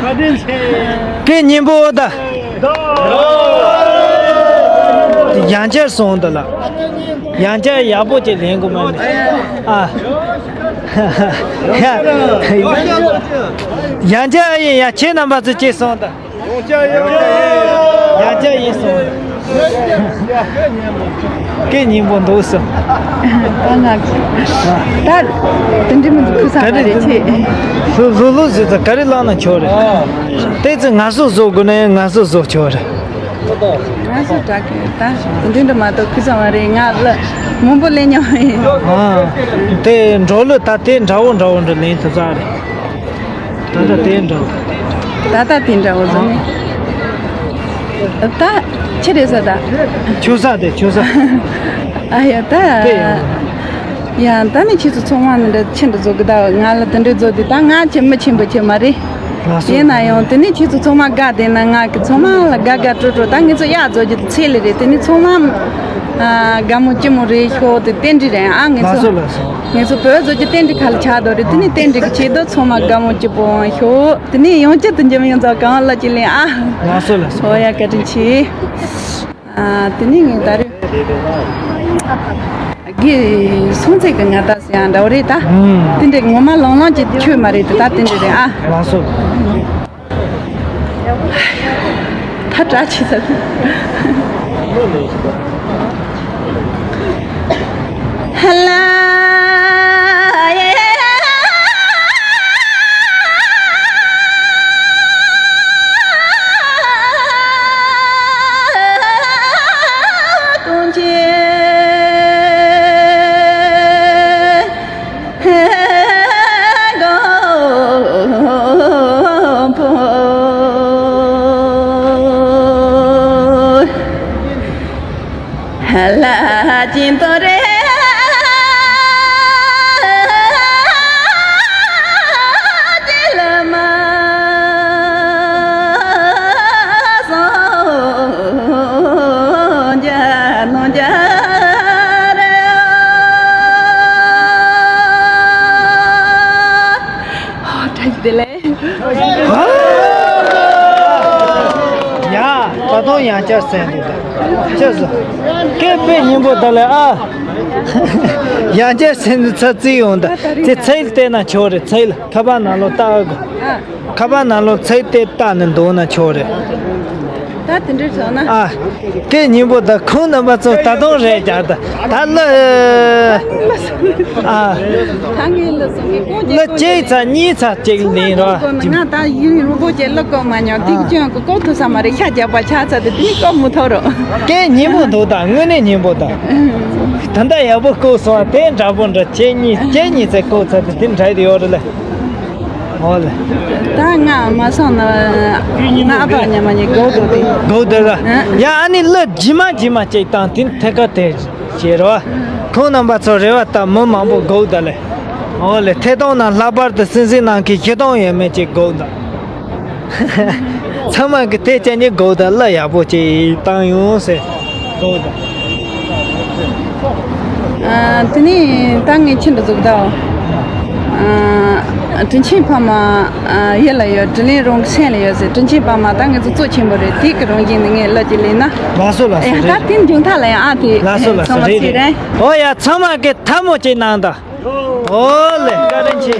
བཀའ་དྲིན་ཆེ། སྐད་སྙན་པོ་ད། ཡང་བསྐྱར་སོང་ད་ལ། ཡང་བསྐྱར་ཡག་པོ་ཅིག་ལེན་དགོས་མ་ནི། ཨ། ཡང་བསྐྱར་ཡིན་ཡ། ཁྱེད་རྣམ་པ་ཚོ་ཅིག་སོང་ད། ཡང་བསྐྱར་ཡིན་སོང་། སྐད་སྙན་པོ་འདུག་སོང་། ད་ང་ད་དེ་འདྲི་མི་འདུག་ཁུ་ས་ག་རེ་རེད་ཆེ། ལྷུ་ལྷུ་ལྷུ་ཟེར་ད་ག་རེ་བླངས་ན་ཆོག་རེད། དེ་ཚོ་ངལ་གསོ་བཟོ་དགོས་ན་ངལ་གསོ་བཟོ་ཆོག་རེད། ང་ཚོ་དྲག་གི་ད་དེ་འདྲ་མ་གཏོགས་ཁུ་ཚང་བ་རེད། ང་ལ་མང་པོ་ལེན་མྱོང་ཡིན། ཨ། དེ་འབྲོག་གླུ་ད་དེ་འདྲ་བོ་འདྲ་བོ་འདྲ་ལེན་ཐུབ་ས་རེད། ད་ལྟ་དེ་འདྲ་བོ། ད་ལྟ་དེ་འདྲ་བོ་ཟེར་ནས། ད་ཆི་རེད་ཟེར་ད། ཆུ་ས་དེ་ཆུ་ས། ཨ་ཡ་ད། དེ་ཡང་། ཡ་ད་ནི་ཁྱེད་ཚོ་ཚང་མ་ནི་འདྲ་ཆི་འདྲ་བཟོ་གི་ད། ང་ལ་དེ་འདྲ་བཟོ་དེ་ད་ང་ཆེ་མི་ཆེན་པོ་ཆེ་མ་རེད། ལགས་སོ། ཡིན་ན་ཡང་དེ་ནི་ཁྱེད་ཚོ་ཚང་མ་དགའ་བསྡད་ན་ང་གི་ཚང་མ་ལ་དགའ་དགའ་སྤྲོ་སྤྲོ། ད་ངེད་ཚོ་གཡག་བཟོ་རྒྱུ་དེ་ཚད་ལས་རེད། དེ་ནི་ཚང་མ་ཨ་དགའ་མོ་སྐྱིད་མོ་རེད་ཤོག་དེ་རྟེན་འབྲེལ་རེད། ཨ་ངེད་ལགས་ཚོ། སོ་ལགས་སོ། ངེད་ཚོ་བོད་བཟོ་རྒྱུ་རྟེན་འབྲེལ་ཁ་ལ་ཆགས་འདུག་རེད། དེ་ནི་རྟེན་འབྲེལ་གྱི་ཆེད་དུ་ཚང་མ་དགའ་མོ་སྐྱིད་པོ་ཤོག་དེ་ནི་ཡང་བསྐྱར་དུ་འཇམ་དབྱངས་ཚོ་གང་ལ་ཅི་ལེན་ཨ། ལགས་སོ་ལགས་སོ། ཨོ་ཡ་བཀའ་དྲིན་ཆེ། ཨ་དེ་ནི་ངས་ད་རེས་དགེ་སོང་ཚེ་གི་ང་ད་ཟེར་ཡང་འདྲ་བོ་རེད་ད། ཨུམ། དེ་འདྲའི་ངོ་མ་ལོང་ལོང་གི་ཆོས་མ་རེད་དེ་ད་དེ་འདྲ་རེད་ཨ། ལགས་སོ། ད་དྲག་ཆེ་ས། ཧ་ལ་ཡེ། ཀུན་མཁྱེན། བཀྲ་ཤིས་བདེ་ལེགས། ཡ། ད་དུང་ཡང་བསྐྱར་གསན་འདུག་ད་ཅི་ཟེར། སྐད་དཔེ་སྙན་པོ་ད་ལས་ཨ། ཡང་བསྐྱར་གསན་འདུག་ཚ་རྩིས་ཡོང་ད། དེ་ཚིག་བལྟས་ན་ཆོག་རེད། ཚིག་ལ་ཁ་པར་ནང་ལོགས་ལྟ་ཨ་གོ། ཁ་པར་ནང་ལོགས་ཚིག་དེ་བལྟས་ནས་འདུག་ན་ཆོག་རེད། ད་དེ་འདྲ་བྱུང་ན། ཨ། སྐད་སྙན་པོ་དང་ཁོང་རྣམ་པ་ཚོ་ད་དུང་རེད་རྒྱག་ད། ད་ལ། ཨ། ད་ངའི་ལ་སོང་གི་ཀོ་ལ་གཅིག་ཚ་གཉིས་ཚ་གཅིག་ལེན་རོགས། ང་ད་ཡིན་རུ་པོ་ཅེ་ལ་ཀོ་མ་ཉོ་ཏིག་ཅོན་གི་ཀོ་ཐུ་ས་མ་རེད། ཤ་རྒྱག་པ་ཆ་ཚ་དེ་དེ་ནི་ཀོ་མུ་ཐོ་རོ། སྐད་སྙན་པོ་འདུག་ད་དངོས་གནས་སྙན་པོ་ད། ད་ད་ཡག་པོ་ཀོ་སོང་དེ་འདྲ་པོ་འདྲ་ཁྱེད་གཉིས་ཁྱེད་གཉིས་ཚེ་ཀོ་ཚ་དེ་དེ་འདྲ་དེ་ཡོད་རེད་ལ། ཨོ་ལེ། ད་ང་མ་སོང་ན་ང་ཨ་ཕ་ཉི་མ་ཉི་གོ་དོ་དེ། གོ་དོ་ལ། ཡ་ཨ་ནི་གླུ་ཇི་མ་ཇི་མ་ཅིག་བཏང་དེ་ཐད་ཀ་དེ་བྱེད་རོགས། ཁོང་རྣམ་པ་ཚོ་རེ་བ་ད་མི་མང་པོ་གོ་ད་ལེ། ཨོ་ལེ་ཐད་གཏོང་ནང་ལྷག་པར་དུ་སྲིད་འཛིན་ནང་གི་ཤི་སྟོང་ཡས་མས་ཅིག་གོ་ད། ཚང་མ་གི་དེ་ཅན་ནི་གོ་ད་གླུ་ཡག་པོ་ཅིག་བཏང་ཡོང་ཟེར། གོ་ད། ཨ། དེ་ནས་ད་ངས་ཁྱི་འདི་ཟུག་ད། ཨ། དྲིན་ཆེན་ཕ་མ། ཨ། ཡིད་ལ་ཡོད། དྲིན་ལན་རང་གི་སེམས་ལ་ཡོད་ཟེར། དྲིན་ཆེན་ཕ་མ་ད་ངེད་ཚོ་གཙོ་ཆེན་པོ་རེད། དེ་གི་རང་བཞིན་ནི་ངས་ལབ་ཀྱི་ལེན་ན། ལགས་སོ་ལགས་སོ། ཨེ། རེད་ད་རེད། དེ་མཇུག་མཐའ་ལ་ཡང་ཨ་དེ། ལགས་སོ་ལགས་སོ། ཚང་མ་རེད་ཚིག་རེད། རེད། ཨོ་ཡ་ཚང་མ་གི་ཐལ་མོ་ཅིག་གནང་ད། ཨོ་ལེ་བཀའ་དྲིན་ཆེ།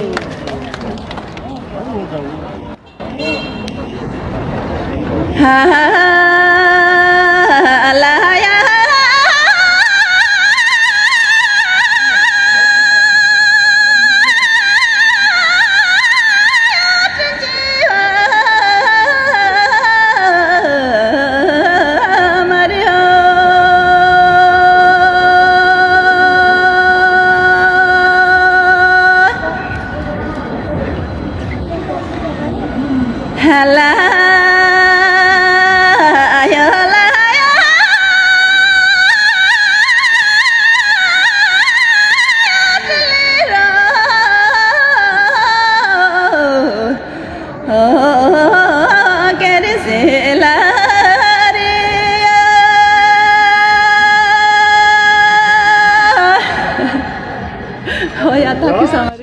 ཨོ་ཡ་ད་ཁི་ས་མ་རེད།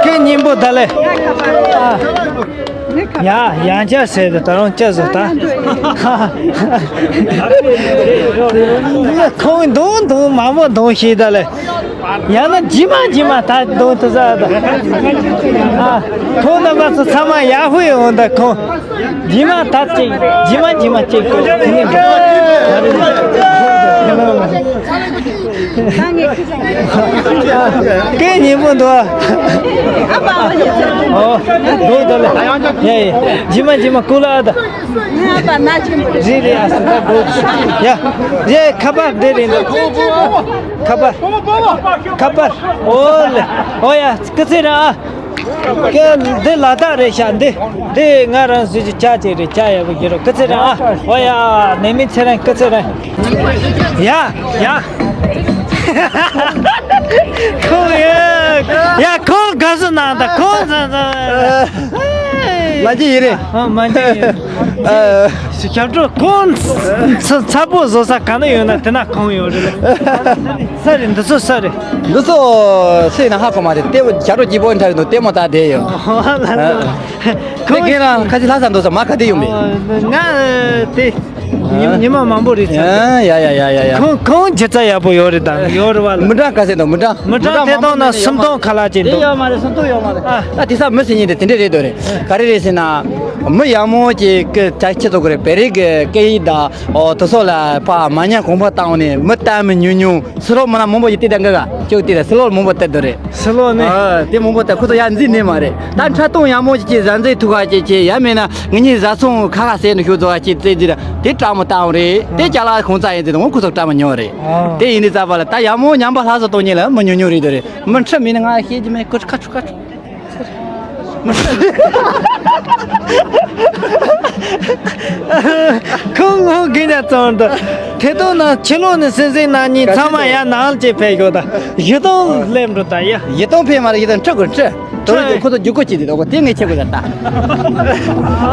ཁྱི་སྙིང་པོ་ད་ལེ། ཡ་ཡང་ཅག་ཟེར་དུ་ད་རུང་ཅག་བཟོ་ད། ཁོང་འདུང་འདུང་མ་མོ་འདུང་ཤེས་ད་ལེ། ཡང་ན་ཇི་མ་ཇི་མ་ད་འདུང་ཐུབ་ས་ད། ཁོང་རྣམ་པ་ཚོ་ཚང་མ་ཡག་ཧུ་ཡོང་ད་ཁོང་། ཇི་མ་ད་ཅིག་ཇི་མ་ཇི་མ་ཅིག་ཁོང་། སྐད་སྙན་པོ་འདུག་ཨ། ཨོ། འདུག་ད་ལེ། ཡ་ཡ། ཇི་མ་ཇི་མ་ཀུ་ལ་ཨ་ད། རི་རི་ཨ་སི་ད་འདུག་ཡ། རེ་ཁ་པར་འདི་རེད་འདུག་ཁ་པར། ཁ་པར། ཨོ་ལེ། ཨོ་ཡ། སྐུ་ཚེ་རིང་ཨ། ཀྱེ། འདི་ལ་དྭགས་རེད་ཤག་འདི། འདི་ང་རང་བཟོས་ཀྱི་ཇ་ཅིག་རེད། ཇ་ཡག་པོ་ཡོད་རོགས། སྐུ་ཚེ་རིང་ཨ། ཨོ་ཡ། ནད་མེད་ཚེ་རིང་། སྐུ་ཚེ་རིང་། ཡ་ཡ། ཁོང་ཡ། ཡ་ཁོང་དགའ་བསུ་གནང་དང་། ཁོང་ཚང་ཚང་། མ་འཇིགས་ཡིན་རེད། ཨ་མ་འཇིགས་ཡིན། ཨ། ཞབས་བྲོ་ཁོང་ཚ་ཚ་པོ་བཟོ་ས་ག་ན་ཡོད་ན་དེ་ན་ཁོང་ཡོད་རེད། ས་རེད། འདི་ཚོ་ས་རེད། འདི་ཚོ་སུ་ཡིན་ན་ཧ་གོ་མ་རེད། ལྟད་མོ་ཞབས་བྲོ་སྐྱིད་པོ་འཁྲབ་འདུག་ལྟད་མོ་ལྟ་བསྡད་ཡོད། ཨོ་ལ་ལ། ཨ། དེ་ཁོང་ཁྱེད་རང་ཁ་ཆེ་ལྷ་ས་འདུག་ས། མ་ག་དེ་ཡོང་མེད། ང་དེ་ཉི་ཉི་མ་མང་པོ་རེད་ཚར། ཡ་ཡ་ཡ་ཡ་ཡ། ཁོང་ཁོང་ཇི་ཙམ་ཡག་པོ་ཡོད་རེད་དམ། ཡོད་རེད་བ་ལ། མི་གྲངས་ག་ཚད་འདུག་མི་གྲངས། མི་གྲངས་ཐད་གཏོང་ན་སུམ་སྟོང་ཁ་ལག་ཅིག་འདུག་དེ་ཡོད་མ་རེད། སུམ་སྟོང་ཡོད་མ་རེད། ཨ། ད་དེ་ས་མི་ཟེར་མཁན་དེ་དེ་འདྲས་རེད་འདུག་རེད། ག་རེ་རེད་ཟེར་ན། མི་ཡག་མོ་ཅིག་གི་ད་ཁྱེད་ཚོ་གི་རེད། བོད་རིགས་གི་སྐད་ཡིག་དང་། ཨོ། དེ་ཚོ་ལ་ཕར་མ་ཉམས་གོང་འཕེལ་བཏང་ནས་མི་ལྟད་མོ་ཉུང་ཉུང་། ཕྱི་ལོགས་མི་ལ་མང་པོ་ཞིག་བལྟས་དང་། ག་ག་ཅོག་བལྟས་དང་། ཕྱི་ལོགས་མང་པོ་བལྟས་འདུག་རེད། ཕྱི་ལོགས་ནས། ཨ། དེ་མང་པོ་བལྟས། ཁོ་ཚོ་ཡར་འཛུལ་ནས་མ་རེད། ད་འཁྲབ་སྟོན་ཡག་མོ་ཅིག་བྱས། གཟའ་ཚང་ཐུག་ག་ཅིག་བྱས། ཡང་མིན་ན་ངེད་གཉིས་བཟའ་ཚང་ཁ་ཁ་བཟས་ནས་ཤོག་ཟེར་ག་ཅིག་བྱས་རྗེས་ལ་དེ་སྦྲགས་མོ་བཏང་རེད། དེ་ཅ་ལག་གང་ཙམ་ཡིན་ཟེར་དུས་ཁོ་ཚོ་སྦྲགས་མོ་ཉོས་རེད། དེ་ཡིན་དུས་ཙམ་པ་ལ་ད་ཡག་མོ་ཉམས་པ་སླར་གསོ་གཏོང་མཁན་ལ་མི་ཉུང་ཉུང་རེད་འདུག་རེད། མི་འཁྲབ་མེད་ན་ང་ཤེས་ཀྱི་མེད། ཁོ་ཁ་ཆུ་ཁ་ཆུ། ཁོང་ངོ་གི་ཉ་ཙང་དུ། ཐད་གཏོང་ནང་ཕྱི་ལོགས་ནས་གསན་གཟིགས་གནང་མཁན་ཚང་མ་ཡར་ནང་ལ་ཅིག་ཕེབས་ཤོག་དང་། བཞི་སྟོང་སླེབས་འགྲོ་ད་ཡ། བཞི་སྟོང་ཕེབས་མ་རེད། བཞི་སྟོང་ཁྲི་དགུ་ཁྲི། དོ་རུ་ཁོ་ཚོ་རྒྱུག་སྒོ་བྱེད་དེ། འདུག་གོ་དེ་ངས་ཁྱེད་གོ་ད་ལྟ།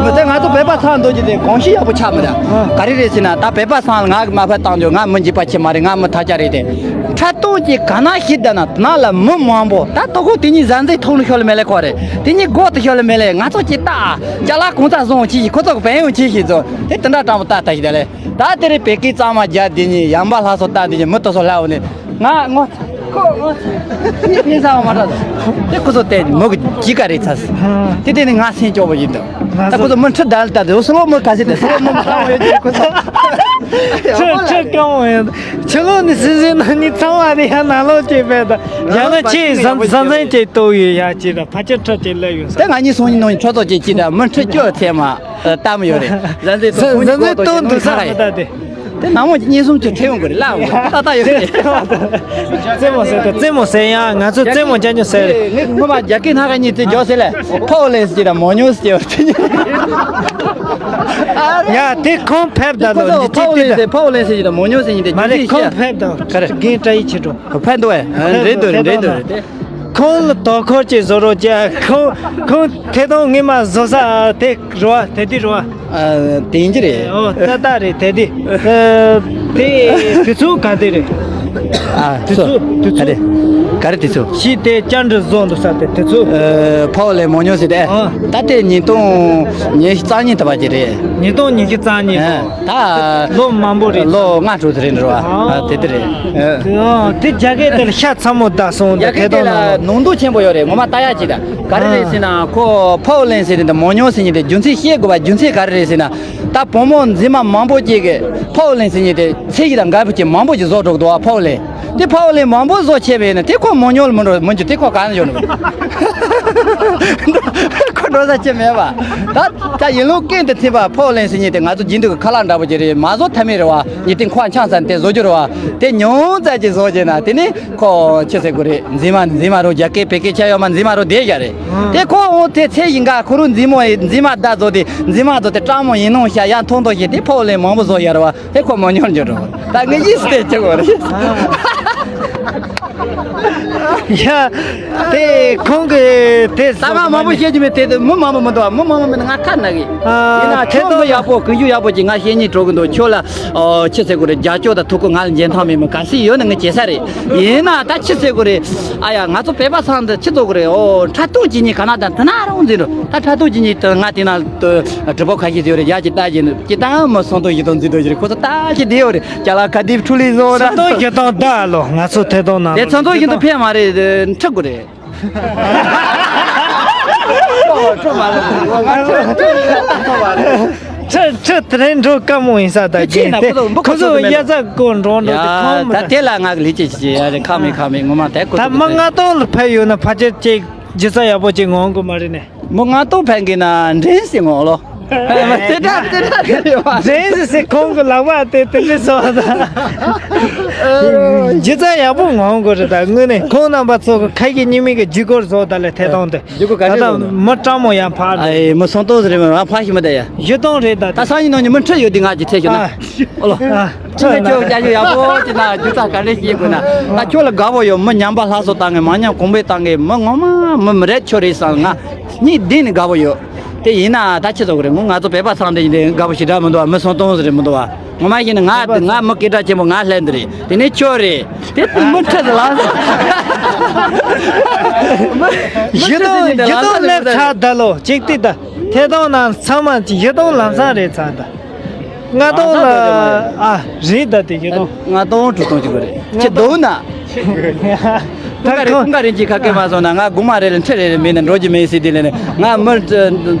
མི་དེ་ང་ཚོ་བོད་པ་ཚང་འདུག་རྒྱུ་དེ་གོམས་གཤིས་ཡག་པོ་ཆགས་མི་འདུག་ག་རེ་རེད་ཟེར་ན། ད་བོད་པ་ཚང་ལ་ང་གི་མ་ཕར་བཏང་རྒྱུ། ང་མི་འཇིགས་པ་ཆེ་མ་རེད། ང་མི་ཐབས་ཆག་རེད་དེ། འཁྲབ་སྟོན་གྱི་ག་ན་ཤི་ད་ན་ན་ལ་མི་མང་པོ། ད་དོ་ཁོ་དེ་གཉིས་གཟའ་ཚང་ཐོག་ནས་ཤོར་ལ་མེད་ལེ་ཁོ་རེད། དེ་གཉིས་སྒོ་དུ་ཤོར་ལ་མེད་ལེ། ང་ཚོ་ཅི་ལྟ་ཅ་ལག་གང་ཙམ་བཟུང་ཅི་ཞིག་ཁོ་ཚོ་གི་བན་ཡོང་ཅི་ཞིག་བཟོ། དེ་དེ་འདྲ་སྤྲང་པོ་ལྟ་ལྟ་ཞིག་ད་ལེ། ད་དེ་རིང་བོད་སྐད་གཙང་མ་རྒྱག་དེ་གཉིས། ཡང་པ་ལྷ་སོ་ལྟ་དེ་གཉིས། མི་དེ་ཚོ་ལྷ་འོ་ནས། ང་ངོ་། ཁོ་ངོ་། ངའི་ས་བ་མ་དྲག་དེ་ཁོ་ཚོ་དེ་མོ་གི་ཅི་ག་རེད་ཚ་སི། དེ་དེ་ནི་ང་སེམས་སྐྱོ་བོ་ཡིན་འདུག་ད་ཁོ་ཚོ་མི་ཁྲི་ད་ལྟ་དེ་སོ་ལོ་མི་ག་སི་དེ་སོ་ལོ་མི་མི་ཁྲ་བོ་ཡོད་དེ་ཁོ་ཚོ། ཁྲི་ཁྲི་ཀ་མོ་ཡོད། ཕྱི་ལོགས་ནས་སེམས་སེམས་ནང་ནི་ཚང་བ་རེ་ཡ་ནང་ལོག་ཅེས་པས་ད་ཡང་ན་ཆེས་བཟང་བཟང་ཚན་ཅེས་གཏོགས་ཡོད་ཡ་ཅེས་ད་ཕ་ཆེ་ཁྲི་ཅེས་སླེབས་ཡོད་ས། དེ་ང་གཉིས་སོང་ཉིན་ནང་ཁྲོ་ཚོ་ཅེས་ཅེས་ད་མི་ཁྲི་སྐྱོ་ཚད་མ། ལྟ་མི་ཡོད་རེད། གཟའ་ཚེ་ཐོག་ཟ་ཟ་ཟ་ཐོག་འདུག་ས་མི་ལྟ་དེ། དེ་ནང་མོ་གཉིས་གསུམ་གྱི་ཁྲེལ་ཡོང་གི་རེད་ལ། ཏག་ཏག་ཡོད་རེད། རྩེད་མོ་ཟེར་ཏེ་རྩེད་མོ་ཟེར་ཡང་ང་ཚོ་རྩེད་མོ་རྒྱག་རྒྱུ་ཟེར་རེད། ངས་ངོ་མ་རྒྱ་སྐད་སྣ་ཁ་གཉིས་དེ་རྒྱོ་ཟེར་ལ། ཕའོ་ལེན་ཟེར་གྱི་དང་མོ་ཉོ་ཟེར་གྱི་བ་དེ་གཉིས། ཡ་དེ་ཁོང་ཕེབས་ད་ལོ་འདི་ཅི་ཕའོ་ལེན་ཟེར་ཕའོ་ལེན་ཟེར་གྱི་དང་མོ་ཉོ་ཟེར་གྱི་དེ་མ་རེད། ཁོང་ཕེབས་དང་ག་རེ་རྒན་བཀྲ་ཡིས་ཆེ་འགྲོ། ཕན་འདུག་ཨེ། རེད་འདུག་རེད་འདུག་རེད། ཁོང་ལ་དོ་ཁུར་ཅིག་བཟོ་རོགས་བྱས། ཁོང་ཁོང་ཐད་གཏོང་ངས་མ་བཟོ་ས་དེ་རུ་བ་དེ་དེ་རུ་བ། ཨ་དེ་ཡིན་གྱི་རེད། ཨོ་ཏག་ཏག་རེད་དེ་དེ། ཨ་དེ་དེ་ཚོ་ག་དེ་རེད། ཨ་དེ་ཚོ་དེ་ཚོ་ག་རེ་ག་རེ་དེ་ཚོ། ཤི་དེ་བཅར་འདྲི་བཟོ་འདུག་ས་དེ་དེ་ཚོ། ཨ་ཕའོ་ལེ་མོ་ཉོ་ཟེར་དེ། ཨ་ད་དེ་ཉིས་སྟོང་ཉི་ཤུ་རྩ་གཉིས་ཐུབ་པ་ཅིག་རེད། ཉིས་སྟོང་ཉི་ཤུ་རྩ་གཉིས། ཨ། ད་ལོ་མང་པོ་རེད། ལོ་ལྔ་དྲུག་ཙམ་རེད་འགྲོ་བ། ཨ་དེ་དེ་རེད། ཨ་དེ་རྒྱ་སྐད་དེར་ཤ་ཚ་མོ་བཏགས་སོང་། རྒྱ་སྐད་དེ་ལ་ནང་དོན་ཆེན་པོ་ཡོད་རེད། ངོ་མ་ལྟ་ཡག་ཅིག་ད་ག་རེ་རེད་ཟེར་ན། ཁོ་ཕའོ་ལེན་ཟེར་དེ་འདི་མོ་ཉོ་ཟེར་མཁན་དེ་རྒྱུ་མཚན་ཤེས་དགོས་པ། རྒྱུ་མཚན་ག་རེ་རེད་ཟེར་ན། ད་བུ་མོ་མཛེས་མ་མང་པོ་ཅིག་གིས་ཕའོ་ལེན་ཟེར་མཁན་དེ་ཚེ་ཡི་དང་འགལ་བ་ཅིག་མང་པོ་ཅིག་བཟོ་འགྲོ་གི་འདུག་བ། ཕའོ་ལེན་དེ་ཕའོ་ལེན་མང་པོ་བཟོ་བྱས་པས་ན་དེ་ཁོ་མོ་ཉོ་ལ་མི་འགྲོ་མི་འགྱུར། དེ་ཁོ་གང་ཡོང་ནི། ཁོ་འགྲོ་ས་ཅི་མེད་པ། ད་ད་ཡིན་ལུགས་ཀུན་ཏུ་ཚིམ་པ་ཕའོ་ལེན་ཟེར་མཁན་དེ་ང་ཚོ་རྒྱུན་དུ་གི་ཁ་ལག་འདྲ་པོ་ཅིག་རེད། མ་བཟོ་ཐབས་མེད་རེད་བ། ཉི་སྟེང་ཁོ་འཆང་ས་དེ་བཟོ་རྒྱུ་རེད་བ། དེ་ཉུང་ཙམ་ཅིག་བཟོ་བྱས་ན་དེ་ནི་ཁོ་ཅི་ཟེར་དགོས་རེད། མཛེས་མ་མཛེས་མ་རུ་རྒྱ་སྐད་བོད་སྐད་ཆ་ཡོད་མ་མཛེས་མ་རུ་བསྡད་བཞག་རེད། དེ་ཁོ་འོ་དེ་ཚེ་ཡིན་ག་ཁོ་རུ་མཛེས་མོ་མཛེས་མ་བདག་བཟོ་དེ་མཛེས་མ་བཟོ་དེ་སྤྲང་མོ་ཡིན་ནོ་ཤ་ཡང་མཐོང་དོ་ཞེས་དེ་ཕའོ་ལེན་མང་པོ་བཟོ་ཡ་རེད་བ། དེ་ཁོ་མ་ཉོར་འགྱུར་རོ། ད་ངས་ཡིད་སྟེ་ཆེ་བོ་རེད། ཡ། དེ་ཁོང་གི་དེ་ས་མ་མང་པོ་བཤད་ཀྱི་མེད། དེ་དེ་མི་མང་པོ་མི་འདུག་མི་མང་པོ་མེད་ན་ང་ཁ་ན་གི། ཨ། ཡིན་ན་ཁྱོད་མི་ཡག་པོ་ཀུན་སྤྱོད་ཡག་པོ་ཅིག་ང་བཤད་སྙིང་བྲོ་གི་འདུག་ཁྱོད་ལ་ཨོ་ཆི་ཟེར་དགོས་རེད། རྒྱབ་སྐྱོར་དང་ཐུགས་ཁུར་ང་ལ་འཇལ་ཐང་མེད་མོད། ག་སྲིད་ཡོད་ན་ངས་བྱེད་ས་རེད། ཡིན་ན་ད་ཆི་ཟེར་དགོས་རེད། ཨ་ཡ་ང་ཚོ་བོད་པ་ཚང་འདི་ཆི་ཟེར་དགོས་རེད། ཨོ་འཁྲབ་སྟོན་བྱེད་མཁན་ག་ན་དང་དེ་ན་རང་འཛིན་འགྲོ། ད་འཁྲབ་སྟོན་བྱེད་མཁན་དེ་ང་དེ་ན་གྲུ་པ་ཁ་ཤས་ཡོད་རེད། ཡ་ཅིག་ལྟ་བྱེད་ནི་ཅི་ལྟ་མ་སོང་དོ་ཡི་དོན་འཛིན་དོ་ཡི་རེད། ཁོ་ཚོ་ལྟ་བྱེད་བསྡད་ཡོད་རེད། ཅ་ལག་ག་དེབ་འཕྲུལ་ལས་བཟོ་ར། ས་དོན་བཞི་སྟོང་ད་ལོ་ང་ཚོ་ཐད་གཏོང་ནང་དེ་ཚོན་ཚོགས་བཞིན་དུ་ཕན་མ་རེད། འཁྲི་དགོས་རེད། འཁྲི་འཁྲི་དེ་རིང་འགྲོ་དཀའ་མོ་ཡིན་ས་ད། དེ་ཅི་ན་ཁོ་ཚོ་འབུ་ཁོ་ཁོ་ཚོ་ཚོ་གཡའ་རྩ་ཀོ་འགྲོ་འགྲོ་དེ་ཡ་ཁོང་མི་ད་དེ་ལ་ང་གི་ལི་ཅི་ཅི་ཅི་ཡ་རེད། ཁ་མེད་ཁ་མེད་ངོ་མ་དེ་ཁོ་ད་ཚོ་མ་ང་ཏོང་ལ་ཕེབས་ཡོད་ན་ཕལ་ཆེར་ཅིག་སྒྱུ་རྩལ་ཡག་པོ་ཅིག་ངོམ་གི་མ་རེད་ནས། མི་ང་ཏོང་ཕན་གི་ན་འདྲེན་སྲིད་ངོ་ལོ། དེ་འདྲ་དེ་འདྲ་རེད་བ། རེད་ཟེར་ཟེར་ཁོང་གི་ལག་པ་དེ་དེ་འདྲ་བཟོ་བ་དང་། སྒྱུ་རྩལ་ཡག་པོ་མང་པོ་རེད། ད་དངོས་གནས་ཁོང་རྣམ་པ་ཚོ་གི་ཁ་ཡིག་གཉིས་མིག་གི་བརྒྱུད་སྐུར་བཟོ་ད་ལས་ཐད་གཏོང་དེ། བརྒྱུད་སྐུར་ག་རེ་ད་བཟོ་ན། མི་སྤྲང་མོ་ཡང་ཕར་རེད། ཨེ་མི་སོང་ཏོག་ཟེར་རེད། མ་ཕར་ཞིག་མི་བསྡད་ཡ། བཞི་སྟོང་རེད་ད། ད་སང་ཉིན་ནང་ཉིན་མི་ཁྲིད་ཡོད་དེ་ང་ཅིག་ཐད་ཤོག་ན། ཨ། ཨོ་ལོ། ཨ། ཁྱེད་ཁྱོད་རྒྱ་ཇུ་ཡག་པོ་ཅིག་ན་རྒྱུ་ཚ་ག་འདྲ་ཞིག་དགོས་ན། ད་ཁྱོད་ལ་དགའ་བོ་ཡོད། མི་ཉམས་པ་སླར་གསོ་བཏང་གི། མ་ཉམས་གོང་འཕེལ་བཏང་གི། མི་ངོ་མ་མི་མི་རེད་ཁྱོད་རེད་བསམ། ང་གཉིས་ལྡན་ནས་དགའ་བོ་ཡོད། དེ་ཡིན་ན་ད་ཆི་ཟེར་དགོས་རེད། ངོ་ང་ཚོ་བོད་པ་ཚང་འདི་ཡིན་དེ་དགའ་བོ་ཞེ་དྲག་མི་འདུག་བ། མི་སོང་སྟོང་ཟེར་རེད་མི་འདུག་བ། ངོ་མ་ཡིན་ན་ང་ང་མི་སྐད་གྲགས་ཆེན་པོ་ང་ལྷན་འདི་རེད། དེ་ནས་ཁྱོད་རེད། དེ་མི་ཁྲི་ཟེར་ལ། བཞི་སྟོང་བཞི་སྟོང་སླེབས་ཚར་ད་ལོ་གཅིག་ལྟོས་ད། ཐད་གཏོང་ནང་ཚང་མ་བཞི་སྟོང་ལམ་སང་རེད་ཚར་ད། ལྔ་སྟོང་ལ། ཨ། རེད་ད་དེ་བཞི་སྟོང་། ལྔ་སྟོང་དྲུག་སྟོང་གཅིག་པ་རེད། ཁྱེད་སྡུག་ན། ཁོང་ག་རེ་ཁོང་ག་རེ་གྱིས་ཁ་སྐད་མ་སོང་ན། ང་དགོང་མ་རེ་ལ་ཁྲི་རེ་རེ་མིན་ན་འགྲོ་རྒྱུ་མེད་ཟེར། དེ་ལས་ནས་ང་མི་ལྔ་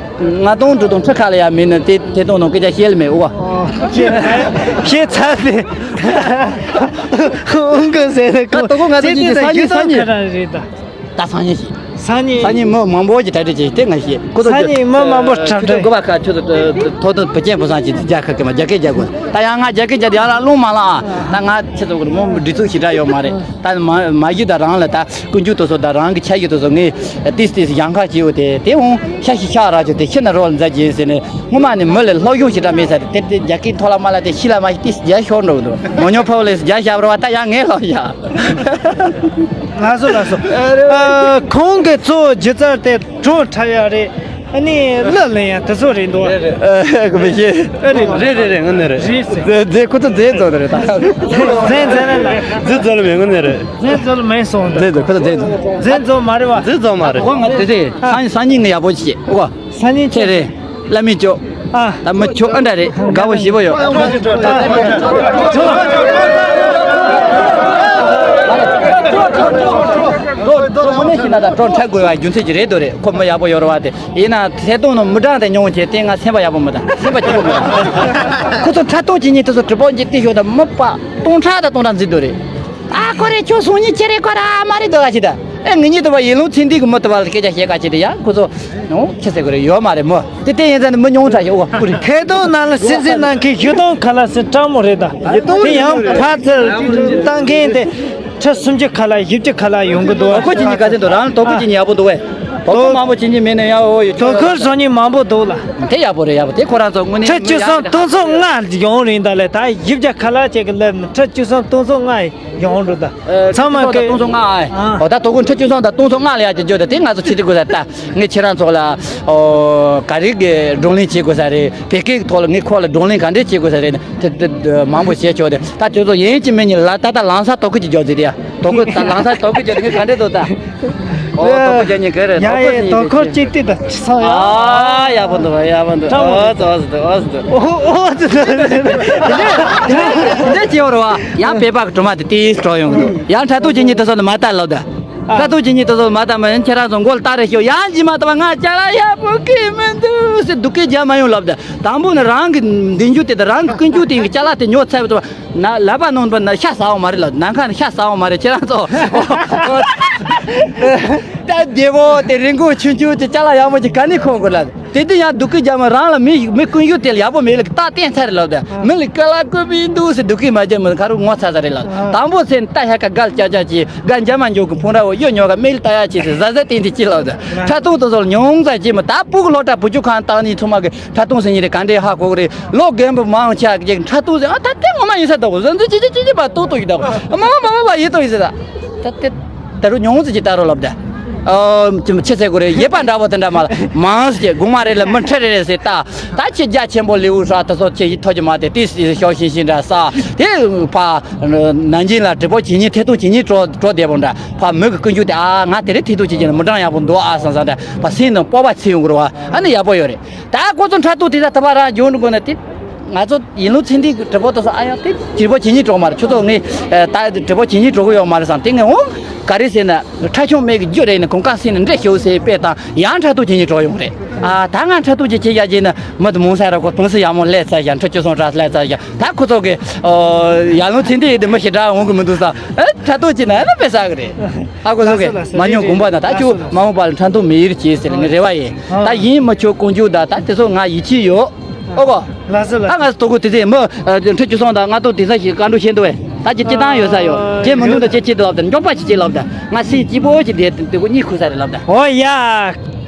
སྟོང་དྲུག་སྟོང་ཁྲི་ཁ་ལ་ཡ་མིན་ན་དེ་ཐད་གཏོང་ནང་སྐད་ཆ་བཤད་ལ་མེད། ཨོ། བཤད་ཚར་ཏེ། ཁོང་གི་ཟེར་ནས་ད་དོ་ཁོ་ང་ཚོ་གཉིས་ཀྱི་སང་ཉིན་སང་ཉིན། རེད་ད། ད་སང་ཉིན་ཞིག་སང་ཉིན། སང་ཉིན་མི་མང་པོ་ཞིག་གྲ་སྒྲིག་བྱས་ཏེ་ང་ཞིག་ཁོ་ཚོ། སང་ཉིན་མི་མང་པོ་གྲ་སྒྲིག། གོ་བ་ཁ་ཆུ་ཚོད་ཐོག་ཏུ་བུ་ཅན་བུ་སང་ཅིག་རྒྱ་ཁ་ཀེ་མ་རྒྱ་སྐད་རྒྱ་དགོས། ད་ཡང་ང་རྒྱ་སྐད་རྒྱ་དེ་ཡང་ལ་རླུང་མ་ལ་ཨ། ད་ང་ཆུ་ཚོད་གོ་མོ་སྒྲིག་འཛུགས་ཞིག་འདྲ་ཡོད་མ་རེད། ད་མ་མ་གཞི་ད་རང་ལ་ད་ཀུན་སྤྱོད་དེ་ཚོ་ད་རང་གི་ཆ་ཤས་དེ་ཚོ་ངས་ཏིས་ཏིས་ཡང་ཁ་བྱས་ཡོད་དེ། དེ་འོང་ཤ་ཤི་ཤ་ར་ཆུ་དེ་ཤི་ན་རོལ་མཛད་ཀྱིན་ཟེར་ནས། སྔོན་མ་ནས་མི་ལ་སློབ་སྦྱོང་ཞིག་འདྲ་མེད་ས་རེད། དེ་དེ་རྒྱ་སྐད་ཐོག་ལ་མ་ལ་དེ་ཤི་ལ་མ་ཤི་ཏིས་རྒྱ་ཤོར་འགྲོ་གི་འདུག་མོ་ཉོ་ཕོ་ལེས་རྒྱ་ཞབས་ར་བ་ད་ཡང་ངས་ལོ་ཡ། ལགས་སོ་ལགས་སོ། ཨ། ཁོང་གི་གཙོ་བོ་སྒྱུ་རྩལ་དེ་བྲོ་འཁྲབ་ཡ་རེད། ཨ་ནི་གླུ་ལེན་ཡ་དེ་ཚོ་རེད་འདུག་ཨེ་རེད། ཨ་རེད། རེད་རེད་རེད། ངོ་ནས་རེད། རེད་ཟེར། རྫས་རྫས་ཁོ་ཚོ་རྫས་བཟོ་ནི་རེད་ད། རྫས་རྫས་ལ་ལ། རྫས་བཟོ་ལ་མེད། ངོ་ནས་རེད། རྫས་བཟོ་ལ་མེད་སོང་། རྫས་བཟོ་ཁོ་ཚོ་རྫས་བཟོ། རྫས་བཟོ་མ་རེད་བ། རྫས་བཟོ་མ་རེད། ཁོ་ང་དེ་རེད། སང་སང་ཉིན་ནས་ཡག་པོ་བྱེད། ཨོ། སང་ཉིན་ཁྱེད་རེད། བླ་མའི་ཅོ། ཨ། ད་མི་ཁྱོད་ཨ་འདྲ་རེད། དགའ་བོ་ཞེ་པོ་ཡོད། ཁོ་ཁོ་ནས་ཤི་ན་ད་སྤྲོ་འཁྲབ་དགོས་པ་རྒྱུ་མཚན་ཅིག་རེད་དོ་རེད། ཁོ་མི་ཡག་པོ་ཡོད་རེད་བ་དེ། ཡིན་ན་ཐད་གཏོང་ནང་མི་གྲངས་དེ་ཉུང་བྱས་ཏེ་ང་སེམས་པ་ཡག་པོ་མི་འདུག་སེམས་པ་སྐྱིད་པོ་མི་འདུག་ཁོ་ཚོ་འཁྲབ་སྟོན་བྱེད་མཁན་དེ་ཚོ་གྲི་པོ་འཇིབ་སྟེ་ཤོག་དང་མི་པ་སྟོང་ཕྲག་དང་སྟོང་ཕྲག་འཛིན་དོ་རེད། ཨ་ཁོ་རེ་ཁྱོད་སང་ཉིན་ཁྱེད་རེ་ཁོ་ར་མ་རེད་འདུག་ཨ་ཅི་ད། ཨེ་ངེད་གཉིས་དུ་བ་ཡིན་ལུང་ཚན་འདི་གི་མི་དུ་བ་ལ་སྐད་ཆ་བཤད་ག་ཅི་དེ་ཡ་ཁོ་ཚོ་ནོ་ཁྱེད་ཟེར་གི་རེད་ཡོད་མ་རེད་མོ། དེ་དེ་ཡིན་ཙང་ནི་མི་ཉུང་དྲགས་ཤིག་ཨོ་ཁུ་རེད། ཐད་གཏོང་ནང་ལ་སེམས་སེམས་གནང་མཁན་བཞི་སྟོང་ཁ་ལག་ཟེར་སྤྲང་མོ་རེད་ད། དེ་ཡང་ཕར་ཚུར་བཏང་མཁན་དེ་ཁྲི་སུམ་ཅུ་ཁ་ལག་བཞི་བཅུ་ཁ་ལག་ཡོང་གི་འདུག་དོ་ཁུར་གྱི་ཉིན་ག་ཚོད་འདུག་རང་ལ་དོ་ཁུར་གྱི་ཉིན་ཡག་པོ་འདུག་བས། དོ་ཁུར་མང་པོ་བྱེད་ཉིན་མེད་ན་ཡག་འོ་ཡོད་དོ་ཁུར་བཟོ་ཉིན་མང་པོ་འདུག་ལ། དེ་ཡག་པོ་རེད། ཡག་པོ་དེ་ཁོ་རང་ཚོ་དངོས་གནས་ཁྲི་བཅུ་སོང་སྟོང་ཚོ་ལྔ་ཡོང་རིང་ད་ལས་ད་བཞི་བརྒྱ་ཁ་ལག་ཅིག་གི་ལབ་ནི་ཁྲི་བཅུ་སོང་སྟོང་ཚོ་ལྔ་ཡོང་འགྲོ་ད། ཚང་མ་ཁྲི་བཅུ་སོང་དང་སྟོང་ཚོ་ལྔ་ཨ། ཨ། འོ་ད་དོ་ཁུར་ཁྲི་བཅུ་སོང་དང་སྟོང་ཚོ་ལྔ་ལ་ཡག་ཅིག་འཇོག་ད་དེ་ང་ཚོ་ཆེ་ཏི་དགོས་ད་ད། ངས་ཁྱེད་རང་ཚོ་ལ་ཨོ་ག་རེ་གི་བགྲོ་གླེང་བྱེད་དགོས་ས་རེད། བོད་སྐད་ཐོག་ལ་ངས་ཁོ་ལ་བགྲོ་གླེང་ག་འདྲས་བྱེད་དགོས་ས་རེད། དེ་དེ་དེ་མང་པོ་བྱས་ཆོག་དེ་ད་དེ་ཚོ་ཡིན་གཅིག་མིན་གཉིས་ལ་ད་ད་ལམ་སང་དོ་ཁུར་གྱི་རྒྱག་རྩིས་དེ་ཡ། དོ་ཁུར་ད་ལམ་སང་དོ་ཁུར་གྱི་ངས་ག་འདྲས་འདུག་ད། ཨོ་དོ་ཁུར་རྒྱག་ཉིན་ག་རེ་ཡ་དོ་ཁུར་ཡ་དོ་ཁུར་གཅིག་ཏི་ད་ཆི་ཚང་ཡ། ཨ་ཡག་པོ་འདུག་ཡག་པོ་འདུག་ཨོ་ཙི་ཨོ་ཙི་འདུག་ཨོ་ཙི་འདུག་འདི་ཅི་ཡོད་རེད་བ། ཡང་བོད་པ་གི་སྒྲོལ་མ་དེ་ཏིས་སྤྲོ་ཡོང་གི་འདུག་ཡང་འཁྲབ་སྟོན་བྱེད་ཉིན་དེ་ཚོ་ནི་མ་ལྟ་ལབ་ད། འཁྲབ་སྟོན་བྱེད་ཉིན་དེ་ཚོ་མ་ལྟ་མ་ཡིན་ཁྱེད་རང་ཚོ་མགོ་ལ་སྟ་རེ་ཤོག་ཡང་ཇི་མ་ལྟ་བ་ང་ཅ་ལག་ཡག་པོ་གི་མི་འདུག་ཟེར་སྡུག་སྐད་རྒྱག་མ་ཡོང་ལབ་ད། དང་པོ་ནི་རང་གི་འདི་འཇུ་དེ་དང་རང་གི་ཀུན་སྤྱོད་དེ་ཡིན་གི་ཅ་ལག་དེ་ཉོ་ཚར་བའི་ཐོག་ན་ལབ་པ་ནང་པ་ན་ཤ་ཟ་བ་མ་རེད་ལབ། ནམ་མཁའ་ནས་ཤ་ཟ་བ་མ་རེད་ཁྱེད་རང་ཚོ། ད་བདེ་བོ་དེ་རིན་གོང་ཆུང་ཆུང་དེ་ཅ་ལག་ཡག་མོ་ཅིག་ག་ནས་ཁོང་དགོས་ལབ། དེ་དུས་ཡང་སྡུག་སྐད་རྒྱག་མ་རང་ལ་མི་མི་ཀུན་སྤྱོད་དེ་ལ་ཡག་པོ་མེད་ལ་རྟགས་བསྟན་ཚར་རེད་ལབ་ད། མི་ལ་དཀའ་ལས་བསྐུལ་བའི་འདུག་ཟེར་སྡུག་སྐད་མ་རྒྱག་མི་ཁ་རུ་ངོ་ཚ་ས་རེད་ལབ། དང་པོ་ཚེ་ནི་ད་ཧ་ཀ་གལ་ཅག་ཅག་ཅིག་ག་འཇམ་མ་འཇོག་གི་ཕུང་ར་བོ་གཡོ་ཉོ་ག་མིག་ལྟ་ཡ་ཅིག་ཟེར་ཟ་ཟ་ཏིང་ཏིང་ཅིག་ལབ་ད། འཁྲབ་སྟོན་དེ་ཚོ་ལ་ཉུང་ཙམ་ཅིག་མི་ད་སྤུ་གུ་སློབ་གྲྭ་བུ་ཆུ་ཁང་བཏང་ནས་ཚང་མ་གི་འཁྲབ་སྟོན་ཟེར་ཉིན་རེ་ག་འདྲའི་ཧ་གོ་གི་རེད། ལོ་རྒན་པོ་མང་ཆེ་གི་འཁྲབ་སྟོན་ཟེར་ཨ་ད་དེ་ངོ་མ་ཡིན་ས་ད་གོ་ཟ་འཛུལ་ཅི་ཅི་ཅི་ཅི་པ་ཏོག་ཏོག་ཡིན་ད་གོ་མ་མ་མ་མ་ཡིན་ཏོག་ཡིན་ཟེར་ད། ད་དེ་ད་རུང་ཉུང་ཙམ་ཅིག་ལྟ་རོགས་ལབ་ད། ཨ་ཅི་ཆེ་ཚད་གོ་རེད་ཡེ་པ་འདྲ་པོ་དེ་འདྲ་མ་ལ་མང་ཟེར་གི་དགོང་མ་རེ་ལ་མི་ཁྲི་རེ་རེ་ཟེར་ད། ད་ཁྱེད་རྒྱ་ཆེན་པོ་ལེའུ་ཧྲ་ད་སོ་ཁྱེད་ཡིད་ཐོག་གི་མ་དེ་ཏིས་ཤོག་ཤིང་ཤིང་འདྲ་ས་དེ་ཕ་ནང་ཆེན་ལ་གྲི་པོ་བྱེད་ཉིན་ཐད་གཏོང་བྱེད་ཉིན་སྤྲོ་སྤྲོ་བསྡད་པོ་འདྲ། ཕ་མོས་ཀྱི་ཀུན་སྤྱོད་དེ་ཨ་ང་དེ་རིང་ཐད་གཏོང་བྱེད་ཀྱི་ན་མི་གྲངས་ཡག་པོ་འདུག་ཨ་བསམ་བསམ་འདྲ་ཕ་སེམས་ནང་སྤོབས་པ་ཚིག་ཡོང་གི་རེད་བ། ཨ་ནི་ཡག་པོ་ཡོད་རེད། ད་ཁོ་ཚོ་འཁྲབ་སྟོན་དེ་ད་ད་བ་རང་འཇོན་དགོས་ན་དེ། ང་ཚོ་ཡིན་ལུགས་ཚེ་འདིའི་དྲི་བ་དེ་ཚོ། ཨ་ཡ་དེ་དྲི་བ་བྱེད་སྙིང་བྲོ་མ་རེད། ཁྱོད་ཚོ་ངས་ད་དྲི་བ་བྱེད་སྙིང་བྲོ་གི་ཡོད་མ་རེད་བསམ། དེ་ངས་འོང་ག་རེ་ཟེར་ན། ཁྲ་ཆུང་མེད་གི་རྒྱུ་རེད་ནས་གོང་ཀ་སེ་ནས་འདྲེ་ཤོག་ཟེར་དཔེ་དང་ཡང་ཕྲག་དོག་བྱེད་སྙིང་བྲོ་ཡོང་རེད། ཨ་ད་ང་ཕྲག་དོག་ཅིག་བྱེད་ཡ་བྱས་ན་མི་དེ་མོ་ས་ར་ཁོ་ཕུང་སི་ཡ་མོ་ལས་ཚར་ཡ། ཁྲི་བཅུ་སོང་གྲ་ལས་ཚར་ཡ། ད་ཁོ་ཚོ་གི་ཡ་ལུང་ཚེ་འདི་ཡི་དེ་མི་ཞེ་དྲག་འོང་གི་མི་འདུག་ས། ཨེ་ཕྲག་དོག་བྱེད་ན་ཨེ་ན་དཔེ་ཟ་གི་རེད། ཨ་ཁོ་ཚོ་གི་ལགས་སོ་ལགས་སོ། མ་ཉོ་རེད་གོང་པ་ན་ད་རེད། ཁྱོད་ལགས་སོ་མ་འོངས་པ་ལ་ཕྲག་དོག་མི་ཡེར་བྱེད་ཟེར་ངས་རེ་བ་ཡིན། ཨ་ད་ཡིན་མི་ཆོག་ཀུན་སྤྱོད་ད་ད་དེ་ཚོ་ང་ཡིད་ཆེས་ཡོད། ཨོ་གོ། ལགས་སོ་ལགས་སོ། ད་ང་ཚོ་ཏོ་ཀུ་དེ་ཚེ་མི་ཁྲི་བཅུ་སོང་དང་ང་ཏོ་དེ་ཚ་ཞིག་བཀའ་འགྲོ་བྱེད་འདུག་བས། ད་ཅི་ཅི་བཏང་ཡོད་ས་ཡོད། ཨ་ཁྱེད་མི་འདུག་ད་ཅི་ཅི་དེ་ལབ་ད་མགྱོགས་པ་ཅི་ཅི་ལབ་ད་ང་སེམས་སྐྱིད་པོ་ཅི་དེ་དེ་ཀུ་གཉིད་ཁུག་ས་རེད་ལབ་ད། ཨོ་ཡ།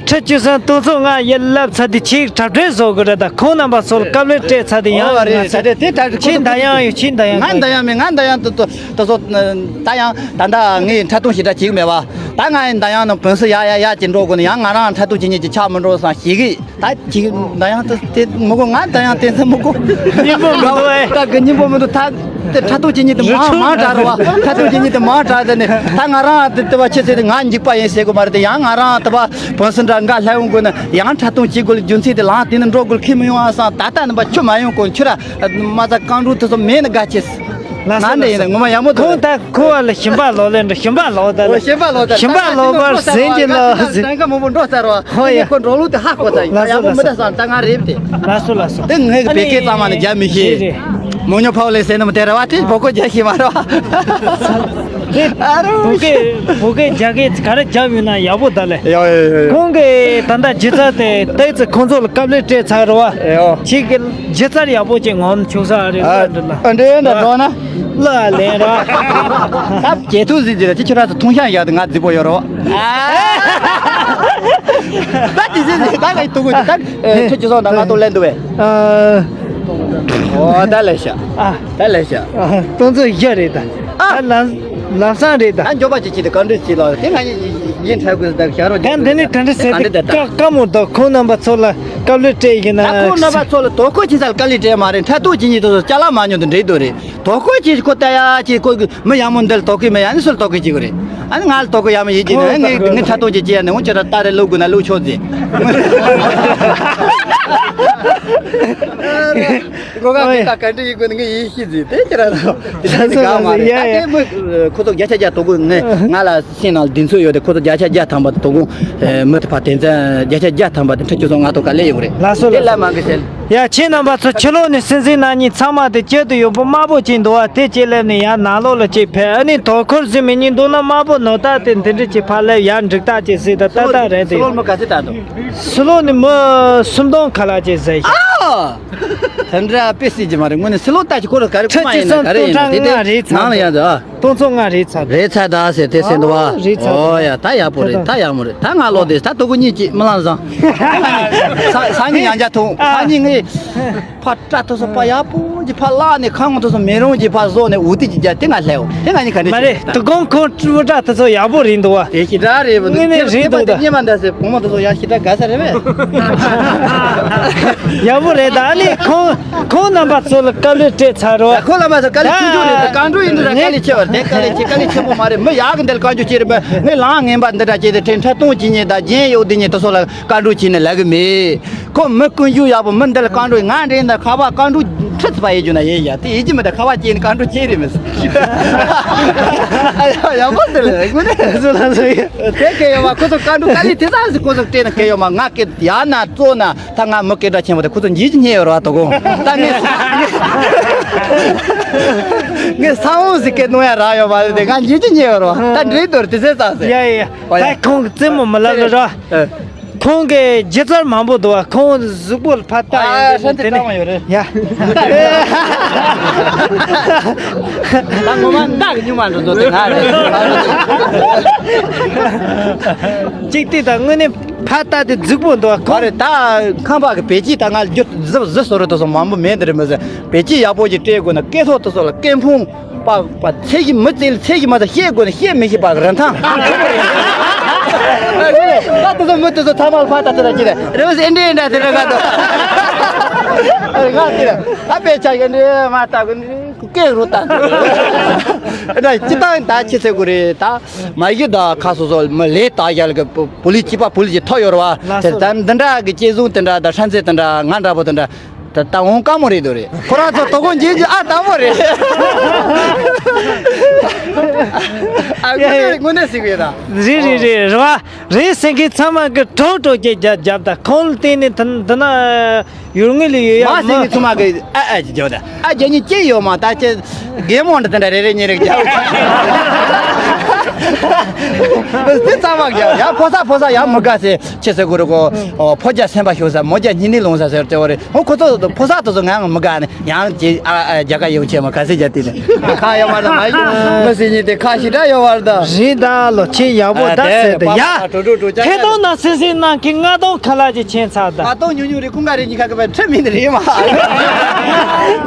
ཁྲི་བཅུ་སོང་ཏོ་ཚོ་ང་ཡི་ལབ་ཚ་དེ་ཆིག་གྲབས་གྲས་བཟོ་དགོས་རེད། ད་ཁོང་རྣམ་པ་ཚོར་དཀའ་ལས་སྤྲད་ཚ་དེ་ཡང་ཨོ་རེད་ང་ཚ་ཚ་དེ་དེ་གྲབས་ཁྱེད་འདའ་ཡང་ཡོད། ཁྱེད་འདའ་ཡང་ང་འདའ་ཡང་མེད། ང་འདའ་ཡང་ཏོ་ཏོ་ཏོ་ཚོ་ད་ཡང་ད་ད་ངས་འཁྲབ་སྟོན་ཞེ་དྲག་བྱེད་གི་མེད་བ། ད་ང་ཡི་འདའ་ཡང་ནང་བོན་སི་ཡ་ཡ་ཡ་ཅི་འགྲོ་དགོས་ན་ཡང་ང་རང་འཁྲབ་སྟོན་བྱེད་ཉེན་ཅི་ཆགས་མི་འགྲོ་བསམ་ཞིག་གི་ད་ཅིག་འདའ་ཡང་དེ་དེ་མི་གོ། ང་འདའ་ཡང་དེ་ཚོ་མི་གོ། སྙིང་པོ་མི་འདུག་ཨེ། ད་གི་སྙིང་པོ་མི་འདུག་ད་དེ་འཁྲབ་སྟོན་བྱེད་ཉེན་དེ་མང་མང་དྲག་རེད་བ། འཁྲབ་སྟོན་བྱེད་ཉེན་དེ་མང་དྲག་དེ་ནི་ད་ང་རང་དེ་དེ་བ་ཆེ་ཚེ་དེ་ང་འཇིགས་པ་ཡིན་ཟེར་གོ་མ་རེད། དེ་ཡང་ང་རང་དེ་བ་བོན་སི་འདྲ་འགའ་ལྷ་ཡོང་དགོས་ན་ཡང་འཁྲབ་སྟོན་བྱེད་དགོས་ལ་རྒྱུ་མཚན་དེ་ལངས་དེ་ནི་འགྲོ་དགོས་ལ་ཁེ་མི་ཡོང་ཨ་བསམ། ད་ལྟ་ནི་བ་ཆུ་མ་ཡོང་གོང་ཆུ་ར་མ་ཚ་རྐང་འགྲོ་དེ་ཚོ་མེད་ན་དགའ་ཆེ། ལགས་སོ་ལགས་སོ། ང་འདྲ་ཡིན་ན་ངོ་མ་ཡག་མོ་འདུག་ཁོང་ད་ཁོ་བ་ལ་ཞིམ་པ་ལོག་ལེན་འགྲོ། ཞིམ་པ་ལོག་ད་ལ། ཞིམ་པ་ལོག་ད་ཞིམ་པ་ལོག་པར་ཟིན་གྱི་ལ་ཟིན། ཧོ་ཡ། ཁོ་འགྲོ་ལུགས་དེ་ཧ་གོ་ཚར་ཡིན། ལགས་སོ་ཡག་མོ་མི་ལགས་སོ། ད་ས་ད་ང་རེད་དེ། ལགས་སོ་ལགས་སོ། དེ་ངས་གི་བེ་ཀེ་གཙང་མ་ནས་རྒྱ་མི་ཤེས། རེད་རེད། མོ་ཉོ་ཕའོ་ལེ་སེ་ནམ་དེ་ར་བ་དེ་བོ་ཀོ་རྒྱ་ཤེས་མ་ར་བ། དེ་ཨ་རོ། བོ་ཀེ་བོ་ཀེ་རྒྱ་སྐད་ག་རེ་རྒྱབ་ཡོད་ན་ཡག་པོ་ད་ལེ། ཡོ་ཡོ་ཡོ་ཡོ། ཁོང་གི་ད་ལྟ་ཇི་ཚ་དེ་ཏོག་ཙམ་ཁོང་ཚོ་ལ་དཀའ་ལས་སྤྲད་ཚར་ར་བ། ཡོ། ཁྱེད་ཀྱི་ཇི་ཚར་ཡག་པོ་ཅིག་ངོམ་ཆུག་ས་རེད། ཨ་ལ་འདྲ་ལ། ཨ་འདྲ་འདྲ་འགྲོ་ན། ལ་ལེན་ར། ད་བྱེད་ཐུག་ཟིག་ཟིག་ར་ཅི་ཁྱོད་ར་ཚོ་ཐུང་ཤ་ཡག་དེ་ང་རྫི་པོ་ཡོད་རོ། ད་དེ་ཟིག་ཟིག་ད་ང་ཡི་ཐུག་གུ་ད་ཁྱོད་ཅི་སོང་ད་ང་ཐུག་ལེན་འདུག་བས། ཨོ་ད་ལེ་ཤ། ཨ་ད་ལེ་ཤ། ཏོང་ཙོ་ཡ་རེད་ད། ཨ་ལམ་ལམ་སང་རེད་ད། ད་མགྱོགས་པ་ཅིག་ཅིག་ད་གང་འདྲ་ཅིག་ལ་དེ་ང་ཡིན་ཡིན་ཁྲ་གུ་ད་ཤ་རོ། ད་འདི་ནི་དྲན་འདྲ་ཟེར་གང་འདྲ་ད་ད། ཀ་ཀ་མོ་ད་ཁོང་རྣམ་པ་ཚོ་ལ་དཀའ་ལས་སྤྲད་ཡིན་ན། ད་ཁོང་རྣམ་པ་ཚོ་ལ་དོ་ཁུར་ཅི་ས་ལ་དཀའ་ལས་སྤྲད་མ་རེད། འཁྲབ་སྟོན་བྱེད་ཉིན་དུ་ཅ་ལག་མ་ཉོ་དུ་འགྲིག་དུ་རེད། དོ་ཁུར་ཅི་ཁོ་ལྟ་ཡ་ཅི་ཁོ་མི་ཡག་མོ་འདི་ལ་དོ་ཁུར་མི་ཡག་ནི་སུ་ལ་དོ་ཁུར་བྱེད་དགོས་རེད། ཨ་ནི་ང་ལ་དོ་ཁུར་ཡག་མོ་ཡིན་གྱི་ནི་ངས་ངས་འཁྲབ་སྟོན་ཅི་བྱེད་ཡ་ནི་འོང་ཁྱོད་ར་ལྟ་རེ་ལུག་དགོས་ན་ལུག་ཆོག་ཟེར། ཁོ་ག་གི་ད་ག་འདྲ་ཡིན་དགོས་ནི་ངས་ཡིན་ཤེས་ཟེར་དེ་ཁྱེད་ར་ལ་དེ་ཚོ་ནི་ག་མ་རེད། ད་དེ་མི་ཁོ་ཚོ་བརྒྱ་ཆ་བརྒྱ་དོ་ཁུར་ངས་ང་ལ་སེམས་ནང་གདེང་ཚོད་ཡོད་དེ་ཁོ་ཚོ་བརྒྱ་ཆ་བརྒྱ་ཐམ་པ་དོ་ཁུར་མི་དེ་ཕ་དེ་ཚན་བརྒྱ་ཆ་བརྒྱ་ཐམ་པ་དེ་འཁྲབ་སྟོན་ཚོ་ང་ཐོག་ག་ལས་ཡོད་རེད། ལགས་སོ་དེ་ལགས་ལ་མ་གི་ཟེར། ཡ་ཁྱེད་རྣམ་པ་ཚོ་ཕྱི་ལོགས་ནས་སྲིད་འཛིན་ན་ནིང་ཚང་མ་དེ་སྐྱིད་དུ་ཡོད་པོ་དམར་པོ་ཅིག་འདུག་བ། དེ་ཅིག་སླེབས་ནས་ཡར་ནང་ལོགས་ལ་ཅིག་ཕེབས། ཨ་ནི་དོ་ཁུར་ཟིན་མི་གཉིས་འདུག་ན་དམར་པོ་ནོར་རྟགས་དེ་འདི་འདྲ་ཅིག་ཕར་སླེབས་ཡར་འགྲིག་རྟགས་ཅིག་ཟིག་ད་ཏག་ཏག་རེད་དེ། སུ་ལོ་མི་ག་ཚོད་བཏང་འདུག་སུ་ལོ་ནི་མི་སུམ་སྟོང་ཁ་ལག་ཅིག་ཟེར་ཞིག་ཨ་དེ་འདྲ་དཔེ་སྲིད་ཀྱི་མ་རེད། དངོས་གནས་སུ་ལོ་ལྟ་ཅི་ཁོ་ར་ག་རེ་ཁོ་མ་ཡིན་ན་ག་རེ་ཡིན་ན་དེ་དེ་ནང་ལ་ཡང་འདུག་ཨ། སྟོང་ཚོ་ལྔ་རེད་ཚར། རེད་ཚར་ད་ཟེར་དེ་ཟེར་འདུག་བ། ཨོ་རེད་ཚར། ཨོ་ཡ་ད་ཡག་པོ་རེད། ད་ཡག་མོ་རེད། ད་ང་ལོག་དེ་ད་དོ་ཁུར་གཉིས་ཀྱིས་མི་ལང་བཟང་། ས་ས་གཉིས་ཡང་རྒྱ་ཐུང་ས་གཉིས་ངས་ཕ་སྐྲ་ཐོ་སོ་ཕ་ཡག་པོ་གྱི་ཕ་བླག་ནས་ཁ་ངོ་ཐོ་སོ་མེ་རོང་གྱི་ཕ་བཟོ་ནས་འུ་ཏི་གྱི་རྒྱ་དེ་ང་ལྷའོ་དེ་ང་གཉིས་ག་འདྲ་མ་བྱེད་རེད། དུ་ཀོང་ཁོང་སྤྲུལ་སྒྲ་དེ་ཚོ་ཡག་པོ་རེད་འདུག་བ། དེ་ཞི་དྲག་རེད་བ། དངོས་གནས་རེད་འདུག་ད། དེ་སྙེ་མ་འདྲ་ཟེར་བུ་མོ་དེ་ཚོ་ཡག་ཞི་དྲག་དགའ་ས་རེད་བས། ཡག་པོ་རེད་ད། ཨ་ནི་ཁོང་ཁོང་རྣམ་པ་ཚོ་ལ་དཀའ་ལས་སྤྲད་ཚར་རོགས། ཁོ་ལ་མ་ཟེར་དཀའ་ལས་ཆུང་ཆུང་རེད། ད་རྐང་འགྲོ་ཡིན་འདུག་ད་དཀའ་ལས་ཆེ་བ་རེད། དཀའ་ལས་ཆེ་དཀའ་ལས་ཆེན་པོ་མ་རེད། མི་ཡག་གི་འདི་ལ་བཀའ་འགྱུར་ཅིག་རེད་པས། ངས་ལངས་ངན་པ་འདི་འདྲ་བྱས་ཏེ་ཁྲིམས་ཁྲ་གཏོང་བྱེད་ཉེན་ད་རྒྱན་གཡོག་འདི་ཉེན་དེ་ཚོ་ལ་བཀའ་འགྲོ་བྱས་ནས་ལབ་གི་མེད། ཁོ་མི་ཀུན་སྤྱོད་ཡག་པོ་མི་འདི་ལ་བཀའ་འགྲོ་ང་འདྲེན་ད་ཁ་བ་བཀའ་འགྲོ་ཁྲི་ཚི་པ་ཡེ་རྒྱུ་ན་ཡེ་ཡ་དེ་ཡེ་རྒྱུ་མི་ད་ཁ་བ་སྐྱེས་ནས་བཀའ་འགྲོ་ཁྱེད་རེད་མི་སྲིད། ཡག་པོ་ཟེར་ལ་དངོས་གནས་སུ་ལ་སུ་ཡ། དེ་སྐད་ཡོད་མ། ཁོ་ཚོ་བཀའ་འགྲོ་དཀའ་ལས་དེ་ཙམ་ཞིག་ཁོ་ཚོ་སྤྲད་ན་སྐད་ཡོད་མ། ང་སྐད་ཡག་ན་བཙོག་ན་ད་ང་མི་སྐད་གྲགས་ཆེན་པོ་དེ་ཁོ་ཚོ་འཇིགས་ཀྱི་ཉེ་ཡོད་ར་དོ་དགོང་ད་ངས་ངས་ས་འོང་ཟིག་སྐད་གནོང་ཡ་རག་ཡོད་མ་རེད་དེ་ང་འཇིགས་ཀྱི་ཉེ་ཡོད་ར་ད་འདྲེ་དོར་དེ་ཚེ་ཙམ་ཟེར། ཡ་ཡ་ཡ། ཨོ་ཡ། ད་ཁོང་གི་རྩེད་མོ་མི་ལབ་ལ་ར། ཨ། ཁོང་གི་སྒྱུ་རྩལ་མང་པོ་འདུག་བ། ཁོང་གཟུགས་པོ་ལ་ཕར་ལྟ་ཨ་ཡོང་ཧྲན་དེ་དེ་ནས་ཡོད་རེད། ཡ། ད་ངོ་མ་མདའ་གི་སྨྱུག་མ་འགྲོ་འདུག་དེ་ང་རེད། གཅིག་དེ་ད་དངོས་གནས་ཕར་ལྟ་དེ་རྫིག་པོ་འདུག་བ། ཁོང་རེད། ད་ཁང་པ་གི་བེད་སྤྱིས་ད་ང་རྒྱུ་གཟི་གཟི་བཟོ་རེད་དོ་སོང་མང་པོ་མེད་འདི་རེད་མི་ཟེར། བེད་སྤྱིས་ཡག་པོ་ཞིག་སྤྲད་དགོས་ན་སྐད་ཐོག་དེ་ཚོ་ལ་སྐད་ཕུང་པ་པ་ཚད་ཀྱི་མི་ཚད་ལ་ཚད་ཀྱི་མ་ཚད་བཤད་དགོས་ན་བཤད་མི་ཤེས་པ་རིན་ཐང་། ད་དེ་ཚོ་མི་དེ་ཚོ་ཚང་མ་ལ་ཕར་ལྟ་དེ་ལ་ཅི་རེད་རེ་བ་ཟེར་འདྲེ་འདྲ་དེ་འདྲ་ག་དོ། ང་དེ་རེད་ད་དཔེ་ཆ་གི་འདྲེ་མ་ལྟ་གི་འདྲེ་སྐད་རུ་ལྟ་འདྲ་སྤྱི་བཏང་ད་ཆི་ཚེ་གུ་རེད་ད་མ་གཞི་ད་ཁ་སོ་སོ་མི་ལས་ད་ཡར་གི་པུ་ལིས་གཅིག་པ་པུ་ལིས་ཀྱི་ཐོ་ཡོད་རེད་བ། དེ་ད་འདི་འདྲ་གི་སྐྱེ་བཟུང་དེ་འདྲ་ད་ཧྲན་ཚེ་དེ་འདྲ་ང་འདྲ་པོ་དེ་འདྲ། ད་ད་འོང་དཀའ་མོ་རེད་འདུག་རེད། ཁོ་རང་ཚོ་དོ་དགོང་རྗེས་ཀྱི་ཨ་དང་པོ་རེད། ཨ་དངོས་གནས་དངོས་གནས་ཟིག་རེད་ད། རེད་རེད་རེད། རེད་བ། རེད་ཟེར་མཁན་ཚང་མ་གི་གྲོགས་གྲོགས་ཀྱི་རྒྱབ་རྒྱབ་ད། ཁོང་ལ་བརྟེན་ནས་ད་ད་ན་ཡུལ་དངོས་ལ་ཡོད་ཡ་མ་ཟེར་མི་མཁན་ཚང་མ་གི་ཨ་ཨ་ཅིག་རྒྱབ་ད། ཨ་རྒྱབ་ཉིན་ཅི་ཡོད་མ་ད་ཅི་རྒན་མོ་འདྲ་དེ་འདྲ་རེ་རེ་གཉིས་རེ་རྒྱབ། དེ་ཚང་མ་རྒྱབ་ཡ། ཕོ་གསར་ཕོ་གསར་ཡ་མི་དགའ་ཟེར། ཆེ་ཟེར་གོ་རེ་གོ། ཨོ། ཕོ་རྒྱ་སེམས་པ་ཤོར་ས། མོ་རྒྱ་སྙིང་ནད་ལངས་ས་ཟེར་དེ་བ་རེད། ཨོ། ཁོ་ཚོ་ཕོ་གསར་དེ་ཚོ་ང་མི་དགའ་ནི་ཡང་ཅི་ཨ་ཨ་རྒྱ་གར་ཡོང་ཆེ་མ་ག་ཚོད་རྒྱ་དེ་ནི་ཁ་ཡོད་མ་རེད། མ་ཡོང་མི་སྲིད་ཉིན་དེ་ཁ་ཞེ་དྲག་ཡོད་བར་ད། རེད་ད། ལོ་ཆེ་ཡག་པོ་ད་ཟེར་དེ་ཡ། ཁེ་ཏོང་ན་སེ་སེ་ནང་གི་ལྔ་སྟོང་ཁ་ལག་ཅིག་ཆེན་ཚར་ད། ལྔ་སྟོང་ཉུང་ཉུང་རེད། ཀུན་དགའ་རེ་གཉིས་ཁ་གི་བས་ཁྲི་མིན་རེད་མ།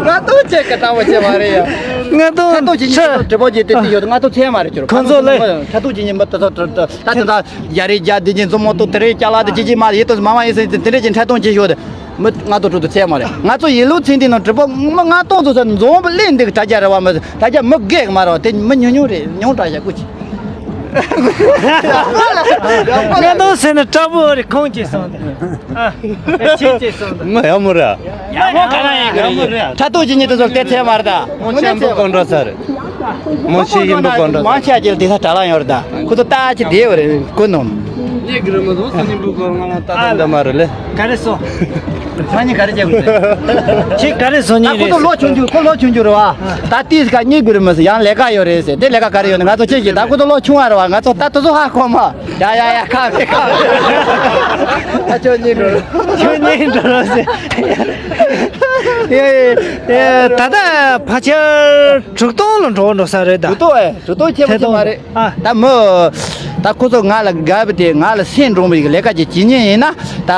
ལྔ་སྟོང་ཆེ་ག་དྲག་པོ་ཆེ་མ་རེད་ཡ། ལྔ་སྟོང་ཁྲི་སྟོང་ཆེ་ཉིན་དྲི་བ་བརྗེ་དེ་དེ་ཡོད། ལྔ་སྟོང་ཆེ་མ་རེད་ཁྱོད། ཁོང་ཚོ་ལས་ཁྲི་སྟོང་ཆེ་ཉིན་མ་ད་ད་ད་ད་ད། ཡ་རེ་རྒྱ་དེ་ཅན་མཛུབ་མོ་ཏོ་དེ་རེ་སྐྱ་ལ་དེ་ཅི་ཅི་མ་ཡེ་ཏོ་མ་མ་ཡེ་སེ་དེ་རེ་ཅན་ཁྲ་ཏོང་ཅི་ཤོ་དེ་མི་ང་ཏོ་ཁྲུ་དུ་ཚད་མ་རེད། ང་ཚོ་ཡེ་ལོ་ཚིན་དེ་ནང་གྲི་པོ་མི་ང་ཏོང་ཚོ་ས་འཛོམས་པ་ལེན་འདི་གི་དྲ་རྒྱ་ར་བ་མི་དྲ་རྒྱ་མི་རྒས་མ་ར་བ་དེ་མི་ཉུང་ཉུང་རེད། ཉུང་དྲ་རྒྱ་ཀུ་ཅི། ང་ཏོང་ཟེར་ན་དྲ་པོ་རེ་ཁོང་ཅི་སོང་དེ། ཨ་ཁྱེད་ཅི་སོང་དེ། མི་ཡ་མོ་ར། ཡ་མོ་ག་ར་ཡིན་ག་ར་ཡིན། ཁྲ་ཏོ་ཅི་ཉིད་དུ་ཚོ་དེ་ཚད་མ་རེད་ད། ཁོང་ཆེན་པོ་ཀོན་ཀྲོ་ས་རེད། མོ་ཤི་ཡིན་པ་གོ་འགྲོ། མང་ཆེ་ཅིག་དེ་ས་གྲྭ་ལ་ཡོད་རེད་ད། ཁོ་ཚོ་ལྟ་ཅི་བདེ་བ་རེད་ཀུན་ནོ། ངས་གི་རི་མོ་བཟོ་སོ་ཉིན་པོ་གོ་ང་ལ་ལྟ་ད་འདི་མ་རེད་ལེ། ག་རེ་སོ། ཚང་ཉིན་ག་རེ་བྱེད་དགོས་ཟེར། ཁྱེད་ག་རེ་སོ་ཉིན་རེད། ཁོ་ཚོ་ལོ་ཆུང་ཆུང་ཁོ་ལོ་ཆུང་ཆུང་རེད་བ། ད་ཏིས་ཀ་ངས་གི་རི་མོ་ཟེར་ཡང་ལས་ཀ་ཡོད་རེད་ཟེར། དེ་ལས་ཀ་ག་རེ་ཡོད་ན་ང་ཚོ་ཁྱེད་ཀྱིས་ད་ཁོ་ཚོ་ལོ་ཆུང་བ་རེད་བ། ང་ཚོ་ད་དེ་ཚོ་ཧ་གོ་མ། ཡ་ཡ་ཡ་ཁ་མེད་ཁ་མེད། ཨ་ཁྱོད་གཉིས་འགྲོ། ཁྱོད་གཉིས་འགྲོ་རོགས་ཟེར། ཡ་ཡ་ཡ་ད་ལྟ་ཕལ་ཆེར་དྲུག་སྟོང་ལ་འགྲོ་འགྲོ་ས་རེད་ད། དྲུག་སྟོང་ཨེ་དྲུག་སྟོང་ཆེ་མ་ཆེ་མ་རེད། ཨ་ད་མི་ད་ཁོ་ཚོ་ང་ལ་དགའ་བ་དེ་ང་ལ་སེམས་འདྲོངས་པའི་ལས་ཀ་ཅིག་བྱེད་ཉེན་ཡིན་ན་ད་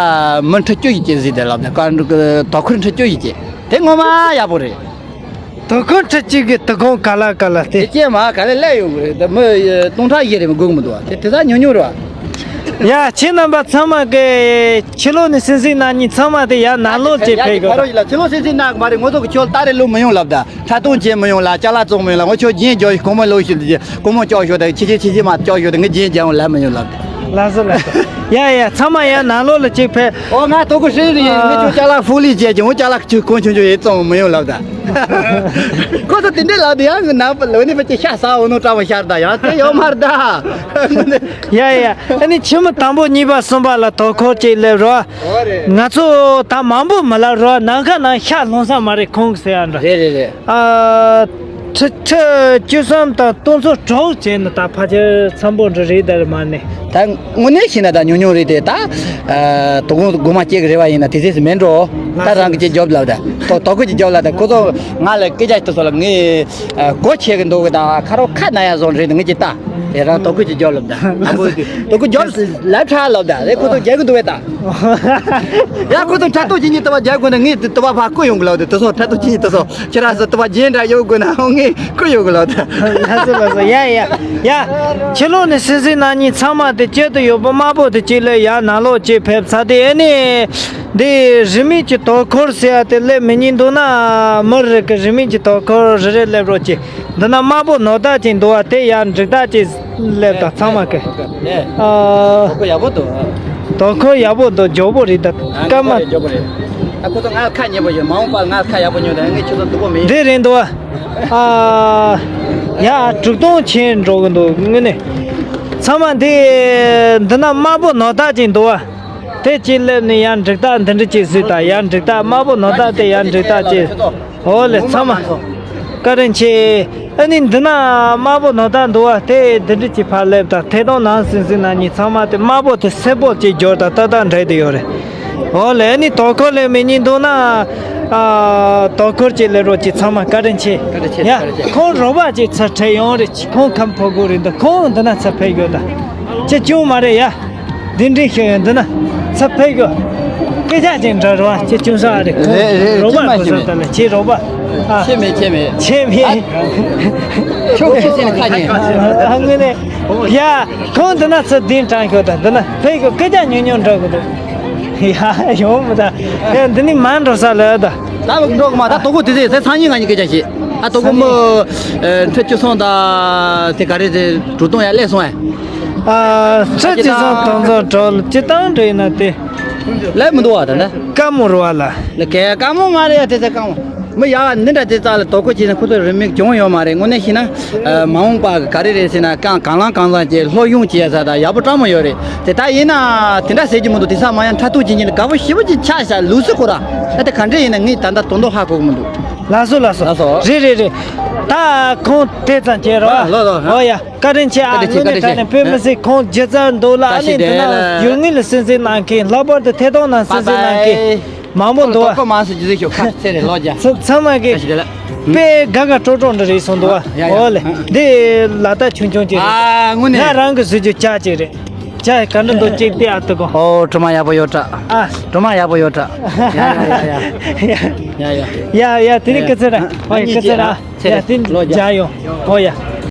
མི་ཁྲི་བཅུ་ཡི་ཅིག་ཟིག་དེ་ལབ་ནས་ཀ་དོ་ཁུར་ཁྲི་བཅུ་ཡི་ཅིག་དེ་ངོ་མ་ཡག་པོ་རེད། དོ་ཁུར་ཁྲི་གཅིག་གི་དོ་དགོང་ག་ལ་ག་ལ་དེ། དེ་སྐྱེས་མ་ག་ལེ་སླེབས་ཡོང་གི་རེད། ད་མི་སྟོང་ཕྲག་བཞི་རེ་མི་སྒུག་མི་འདུག་བ། དེ་དེ་ཚ་ཉུང་ཉུང་རེད་བ། ཡ་ཁྱེད་རྣམ་པ་ཚང་མ་གི་ཕྱི་ལོགས་ནས་སེམས་སེམས་གནང་ཉིན་ཚང་མ་དེ་ཡ་ནང་ལོགས་ཅེས་ཕེབས་དགོས། ཕྱི་ལོགས་སེམས་སེམས་གནང་གི་མ་རེད། ངོ་ཚོ་གི་ཁྱོད་ལྟ་རེ་ལོ་མི་ཡོང་ལབ་ད། ཁྲ་སྟོང་བྱེད་མི་ཡོང་ལ་ཅ་ལག་བཙོང་མི་ཡོང་ལ་ངོ་ཁྱོད་རྒྱན་རྒྱོ་ཞིག་གོང་མ་ལོ་ཞིག་གོང་མ་ལྕོག་ཞོ་དང་ཆི་ཆི་ཆི་ཆི་མ་ལྕོག་ཞོ་དང་ངའི་རྒྱན་རྒྱག་ཡོང་ལབ་མི་ཡོང་ལབ་ད། ལགས་སོ་ལགས་སོ། ཡ་ཡ་ཚང་མ་ཡ་ནང་ལོགས་ལ་ཅིག་ཕེབས། ཨོ་ང་དོ་ཁུར་ཧྲིལ་རེད། ངས་ཁྱོད་ཅ་ལག་ཧྥུ་ལི་བྱས་ཀྱི་འོ་ཅ་ལག་ཁྱོད་གོང་ཆུང་ཆུང་ཡེ་བཙོང་མི་ཡོང་ལབ་ད། ཁོ་ཚོ་དེ་འདྲས་ལབ་དུས་ཡང་ནང་པ་ལོ་ནི་པ་ཅི་ཤ་ཟ་འོ་ནོ་བཀྲ་བ་ཤར་ད་ཡང་དེ་ཡོད་མ་རེད་ད། ཡ་ཡ་ཨ་ནི་ཕྱི་མི་དང་པོ་གཉིས་པ་གསུམ་པ་ལ་དོ་ཁུར་ཅིག་སླེབས་རོགས། ང་ཚོ་ད་མང་པོ་མི་ལབ་རོགས། ནམ་མཁའ་ནང་ཤ་ལྷུང་ས་མ་རེད་ཁོང་གི་ཟེར་ཡ་འདྲ། རེད་རེད་རེད། ཨ། ཁྲི་ཁྲི་བཅུ་གསུམ་དང་སྟོང་ཚོ་དྲུག་བྱས་ན་ད་ཕལ་ཆེར་འཚམ་པོ་འདྲ་རེད་ད་རེད་མ་ནི། ད་དངོས་གནས་བྱས་ན་ད་ཉུང་ཉུང་རེད་དེ་ད། ཨ། དོ་དགོང་དགོང་མ་སྐྱེ་གི་རེ་བ་ཡིན་ན་དེ་ཚེ་སི་མེད་འགྲོ། ད་རང་གི་ཅིག་རྒྱོབ་ལབ་ད། དོ་དོ་ཁུར་ཅིག་རྒྱོབ་ལབ་ད་ཁོ་ཚོ་ང་ལ་སྐད་ཆ་ཞིག་ཏུ་སོ་ལ་ངས་ཨ། གོ་ཆེ་གི་འདུག་གི་ད་ཁ་རོག་ཁ་ན་ཡ་བཟོ་རེད་ངས་ཅིག་ལྟ། དེ་རང་དོ་ཁུར་ཅིག་རྒྱོབ་ལབ་ད། དོ་ཁུར་རྒྱོབ་ལབ་ཁྲ་ལབ་ད་རེད་ཁོ་ཚོ་རྒྱག་གི་འདུག་བས་ད། ཡ་ཁོ་ཚོ་ཕྲག་དོག་ཅིག་ཉིད་ལྟ་བ་རྒྱག་དགོས་ན་ངས་ལྟ་བ་ཕར་བསྐུར་ཡོང་གི་ལབ་དེ་དེ་ཚོ་ཕྲག་དོག་ཅིག་ཉིད་ལྟ་སོ། ཁྱེད་རང་ཚོ་ལྟ་བ་རྒྱན་འདྲ་ཡོད་དགོས་ན་ཨོ་ངས་བསྐུར་ཡོང་གི་ལབ་དེ། ལགས་སོ་ལགས་སོ། ཡ་ཡ་ཡ། ཕྱི་ལོགས་ནས་སེམས་སེམས་གནང་ཉིན་ཚང་མ་དེ་སྐྱོད་དུ་ཡོད་པ་དམར་པོ་དེ་གཅིག་ལས་ཡར་ནང་ལོགས་གཅིག་ཕེབས་ཚར་དེ་ཨེ་ནི། འདི་རིན་མེད་ཀྱི་དོ་ཁུར་ཟེར་ཡ་དེ་སླེབས་མི་ཉན་འདུག་ན་མི་རེ་གི་རིན་མེད་ཀྱི་དོ་ཁུར་རེ་རེ་སླེབས་རོགས་གྱིས། འདི་ན་དམར་པོ་ནོར་རྟགས་ཅིག་འདུག་བ། དེ་ཡར་འགྲིག་རྟགས་ཅིག་སླེབས་དང་ཚང་མ་གི། ཨ། དོ་ཁུར་ཡག་པོ་འདུག་དོ་ཁུར་ཡག་པོ་འདུག་མགྱོགས་པོ་རེད་ད། སྐར་མ། མགྱོགས་པོ་རེད། ད་ཁོ་ཚོ་ང་ལ་ཁ་ཉེ་པོ་ཡོད། མ་འོངས་པ་ང་ལ་ཁ་ཡག་པོ་ཉོ་དང་ངས་ཁྱོད་ཚོ་སྡུག་པོ་མི་ཡིན། འདི་རེད་འདུག་བ། ཨ། ཡ་དྲུག་སྟོང་ཕྱིན་འགྲོ་གི་འདུག་དངོས་གནས། ཚང་མ་འདི་འདི་ན་དམར་པོ་ནོར་རྟགས་ཅིག་འདུག་བ། དེ་གཅིག་སླེབས་ནས་ཡར་འགྲིག་རྟགས་འདི་འདྲ་ཅིག་གཟིགས་དང་། ཡར་འགྲིག་རྟགས་དམར་པོ་ནོར་རྟགས་དེ་ཡར་འགྲིག་རྟགས་ཅིག་འོ་ལེ་ཚང་མ། བཀའ་དྲིན་ཆེ། ཨ་ནི་འདི་ན་དམར་པོ་ནོར་རྟགས་འདུག་བ། དེ་འདི་འདྲ་ཅིག་ཕར་སླེབས་དང་། ཐད་གཏོང་ནང་ཟིན་ཟིན་ན་ཉིན་ཚང་མ་དེ་དམར་པོ་དེ་སེར་པོ་ཅིག་འགྱུར་དང་ཏག་ཏག་འདྲ་དེ་ཡོད་རེད། འོ་ལེ་ཨ་ནི་དོ་ཁུར་ལེན་མི་ཉན་འདུག་ན། ཨ། དོ་ཁུར་ཅིག་ལེན་རོགས་ཅིག་ཚང་མ་བཀའ་དྲིན་ཆེ། བཀའ་དྲིན་ཆེ། ཡ་བཀའ་དྲིན་ཆེ། ཁོང་རོགས་པ་ཅིག་ཚུར་ཁྲིད་ཡོང་རེད། ཁོང་ཁམས་ཕོ་རྒོད་རེད་འདུག་ཁོང་འདི་ན་ཚུར་ཕེབས་དགོས་ད། ཅི་བྱུང་མ་རེད་ཡ། འདི་འདྲའི་ཤོད་ཡོད་འདི་ན་ཚ་ཕེབས་གོ། སྐད་ཆ་ཅིག་འདྲ་རོ་ཅི་བྱུང་ས་རེད་ཁོ། རེད་རེད། རོགས་པ་ཅི་མ་ཁོ་ཚོ་ད་ལ་ཁྱེད་རོགས་པ། ཨ། ཁྱེད་མེད་ཁྱེད་མེད། ཁྱེད་མེད། ཁྱོད་ཁྱེད་ཟེར་ནས་ཁ་ཉན། ཨ་ངོ་ནས། ཡ། ཁོང་འདི་ན་ཚ་འདི་དྲང་ཤོད་ད་འདི་ན་ཕེབས་གོ། སྐད་ཆ་ཉུང་ཉུང་འདྲ་གོ་ད། ཡ་ཡོང་མི་ད། ཡ་འདི་ནི་མ་འགྲོ་ས་ལ་ད། ད་འགྲོ་གི་མ་ད་དོ་གོ་དེ་ཚེ་སང་ཉིན་ང་གཉིས་སྐད་ཆ་བཤད། ཨ་དོ་གོ་མོ། ཁྲི་བཅུ་སོང་ད་དེ་ག་རེ་དེ་གྲུ་སྟོང་ཡ་སླེབས་སོང་ཨ། ཨ། ཁྲི་བཅུ་སོང་དང་ཚོ་གྲོལ་སྤྱི་བཏང་འདྲ་ཡིན་ན་དེ། ལས་མི་འདུག་བ་ད་ལ། དཀའ་མོ་རུ་བ་ལ། ལ་གས་དཀའ་མོ་མ་རེད་ཡ། དེ་ཚེ་དཀའ་མོ། མི་ཡག་འདི་འདྲ་དེ་ཙག་ལ་དོ་ཁུར་བྱས་ན་ཁོ་ཚོ་རིན་མེད་གྱོང་ཡོད་མ་རེད། དངོས་གནས་བཤད་ན་མ་འོངས་པ་ག་རེ་རེད་ཟེར་ན། གང་གང་ལང་གང་ལང་བྱས་སློབ་སྦྱོང་བྱས་ས་ད་ཡག་པོ་སྤྲང་མོ་ཡོད་རེད། དེ་ད་ཡིན་ན་དེ་འདྲ་ཟེར་གྱི་མི་འདུག་དེང་སང་མ་ཡང་ཕྲག་དོག་བྱེད་ཀྱིན་དགའ་པོ་ཞེ་པོ་ཅིག་ཆགས་ཤག་ལུགས་སྲོལ་ཁོ་ར། ཨ་དེ་ག་འདྲས་ཡིན་ན་ངས་ད་ལྟ་དོན་དག་ཧ་གོ་གི་མི་འདུག་ལགས་སོ་ལགས་སོ། ལགས་སོ། རེད་རེད་རེད། ད་ཁོང་དེ་ཙམ་བྱས་རོགས། ཨ་ལགས་ལགས། ཨོ་ཡ། བཀའ་དྲིན་ཆེ་ཨ། བཀའ་དྲིན་ཆེ། དངོས་གནས་བཀའ་དྲིན་ཆེ། དྲང་གནས་དཔེ་མི་སྲིད་ཁོང་སྒྱུ་རྩལ་འདུག་ལ། ཨ་ནི་དེ་ན་ཡུལ་དངོས་ལ་སྲིད་འཛིན་གནང་མཁན། ལྷག་པར་དུ་ཐད་གཏོང་ནང་སྲིད་འཛིན་གནང་མཁན་མང་པོ་འདུག་ཨ། ཁོ་མང་སུ་ཇི་ཟིག་ཤོག་ཁ་ཚེ་རེ་ལོ་རྒྱ། ཚང་མ་གི་བཀྲ་ཤིས་བདེ་ལེགས། དཔེ་དགའ་དགའ་སྤྲོ་སྤྲོ་འདྲ་རེད་སོང་འདུག་ཨ། ཡ་ཡ། ཨོ་ལེ། འདི་ལ་ད་ཆུང་ཆུང་ཅིག་རེད། ཨ་དངོས་གནས། ང་རང་གི་སུ་ཅུ་ཅག་ཅིག་རེད། ཅག་ག་འདྲ་འདུག་ཅིག་བལྟས་ཨ། ཐུག་གོ། ཨོ་སྒྲོལ་མ་ཡག་པོ་ཡོད་དྲ། ཨ། སྒྲོལ་མ་ཡག་པོ་ཡོད་དྲ། ཡ་ཡ་ཡ་ཡ། ཡ་ཡ། ཡ་ཡ། དེ་ནི་སྐུ་ཚེ་ར། ཨོ་ཡ། སྐུ་ཚེ་ར། ཡ་དེ་ནི་ལོ་རྒྱ། རྒྱ་ཡོང་། ཨོ་ཡ།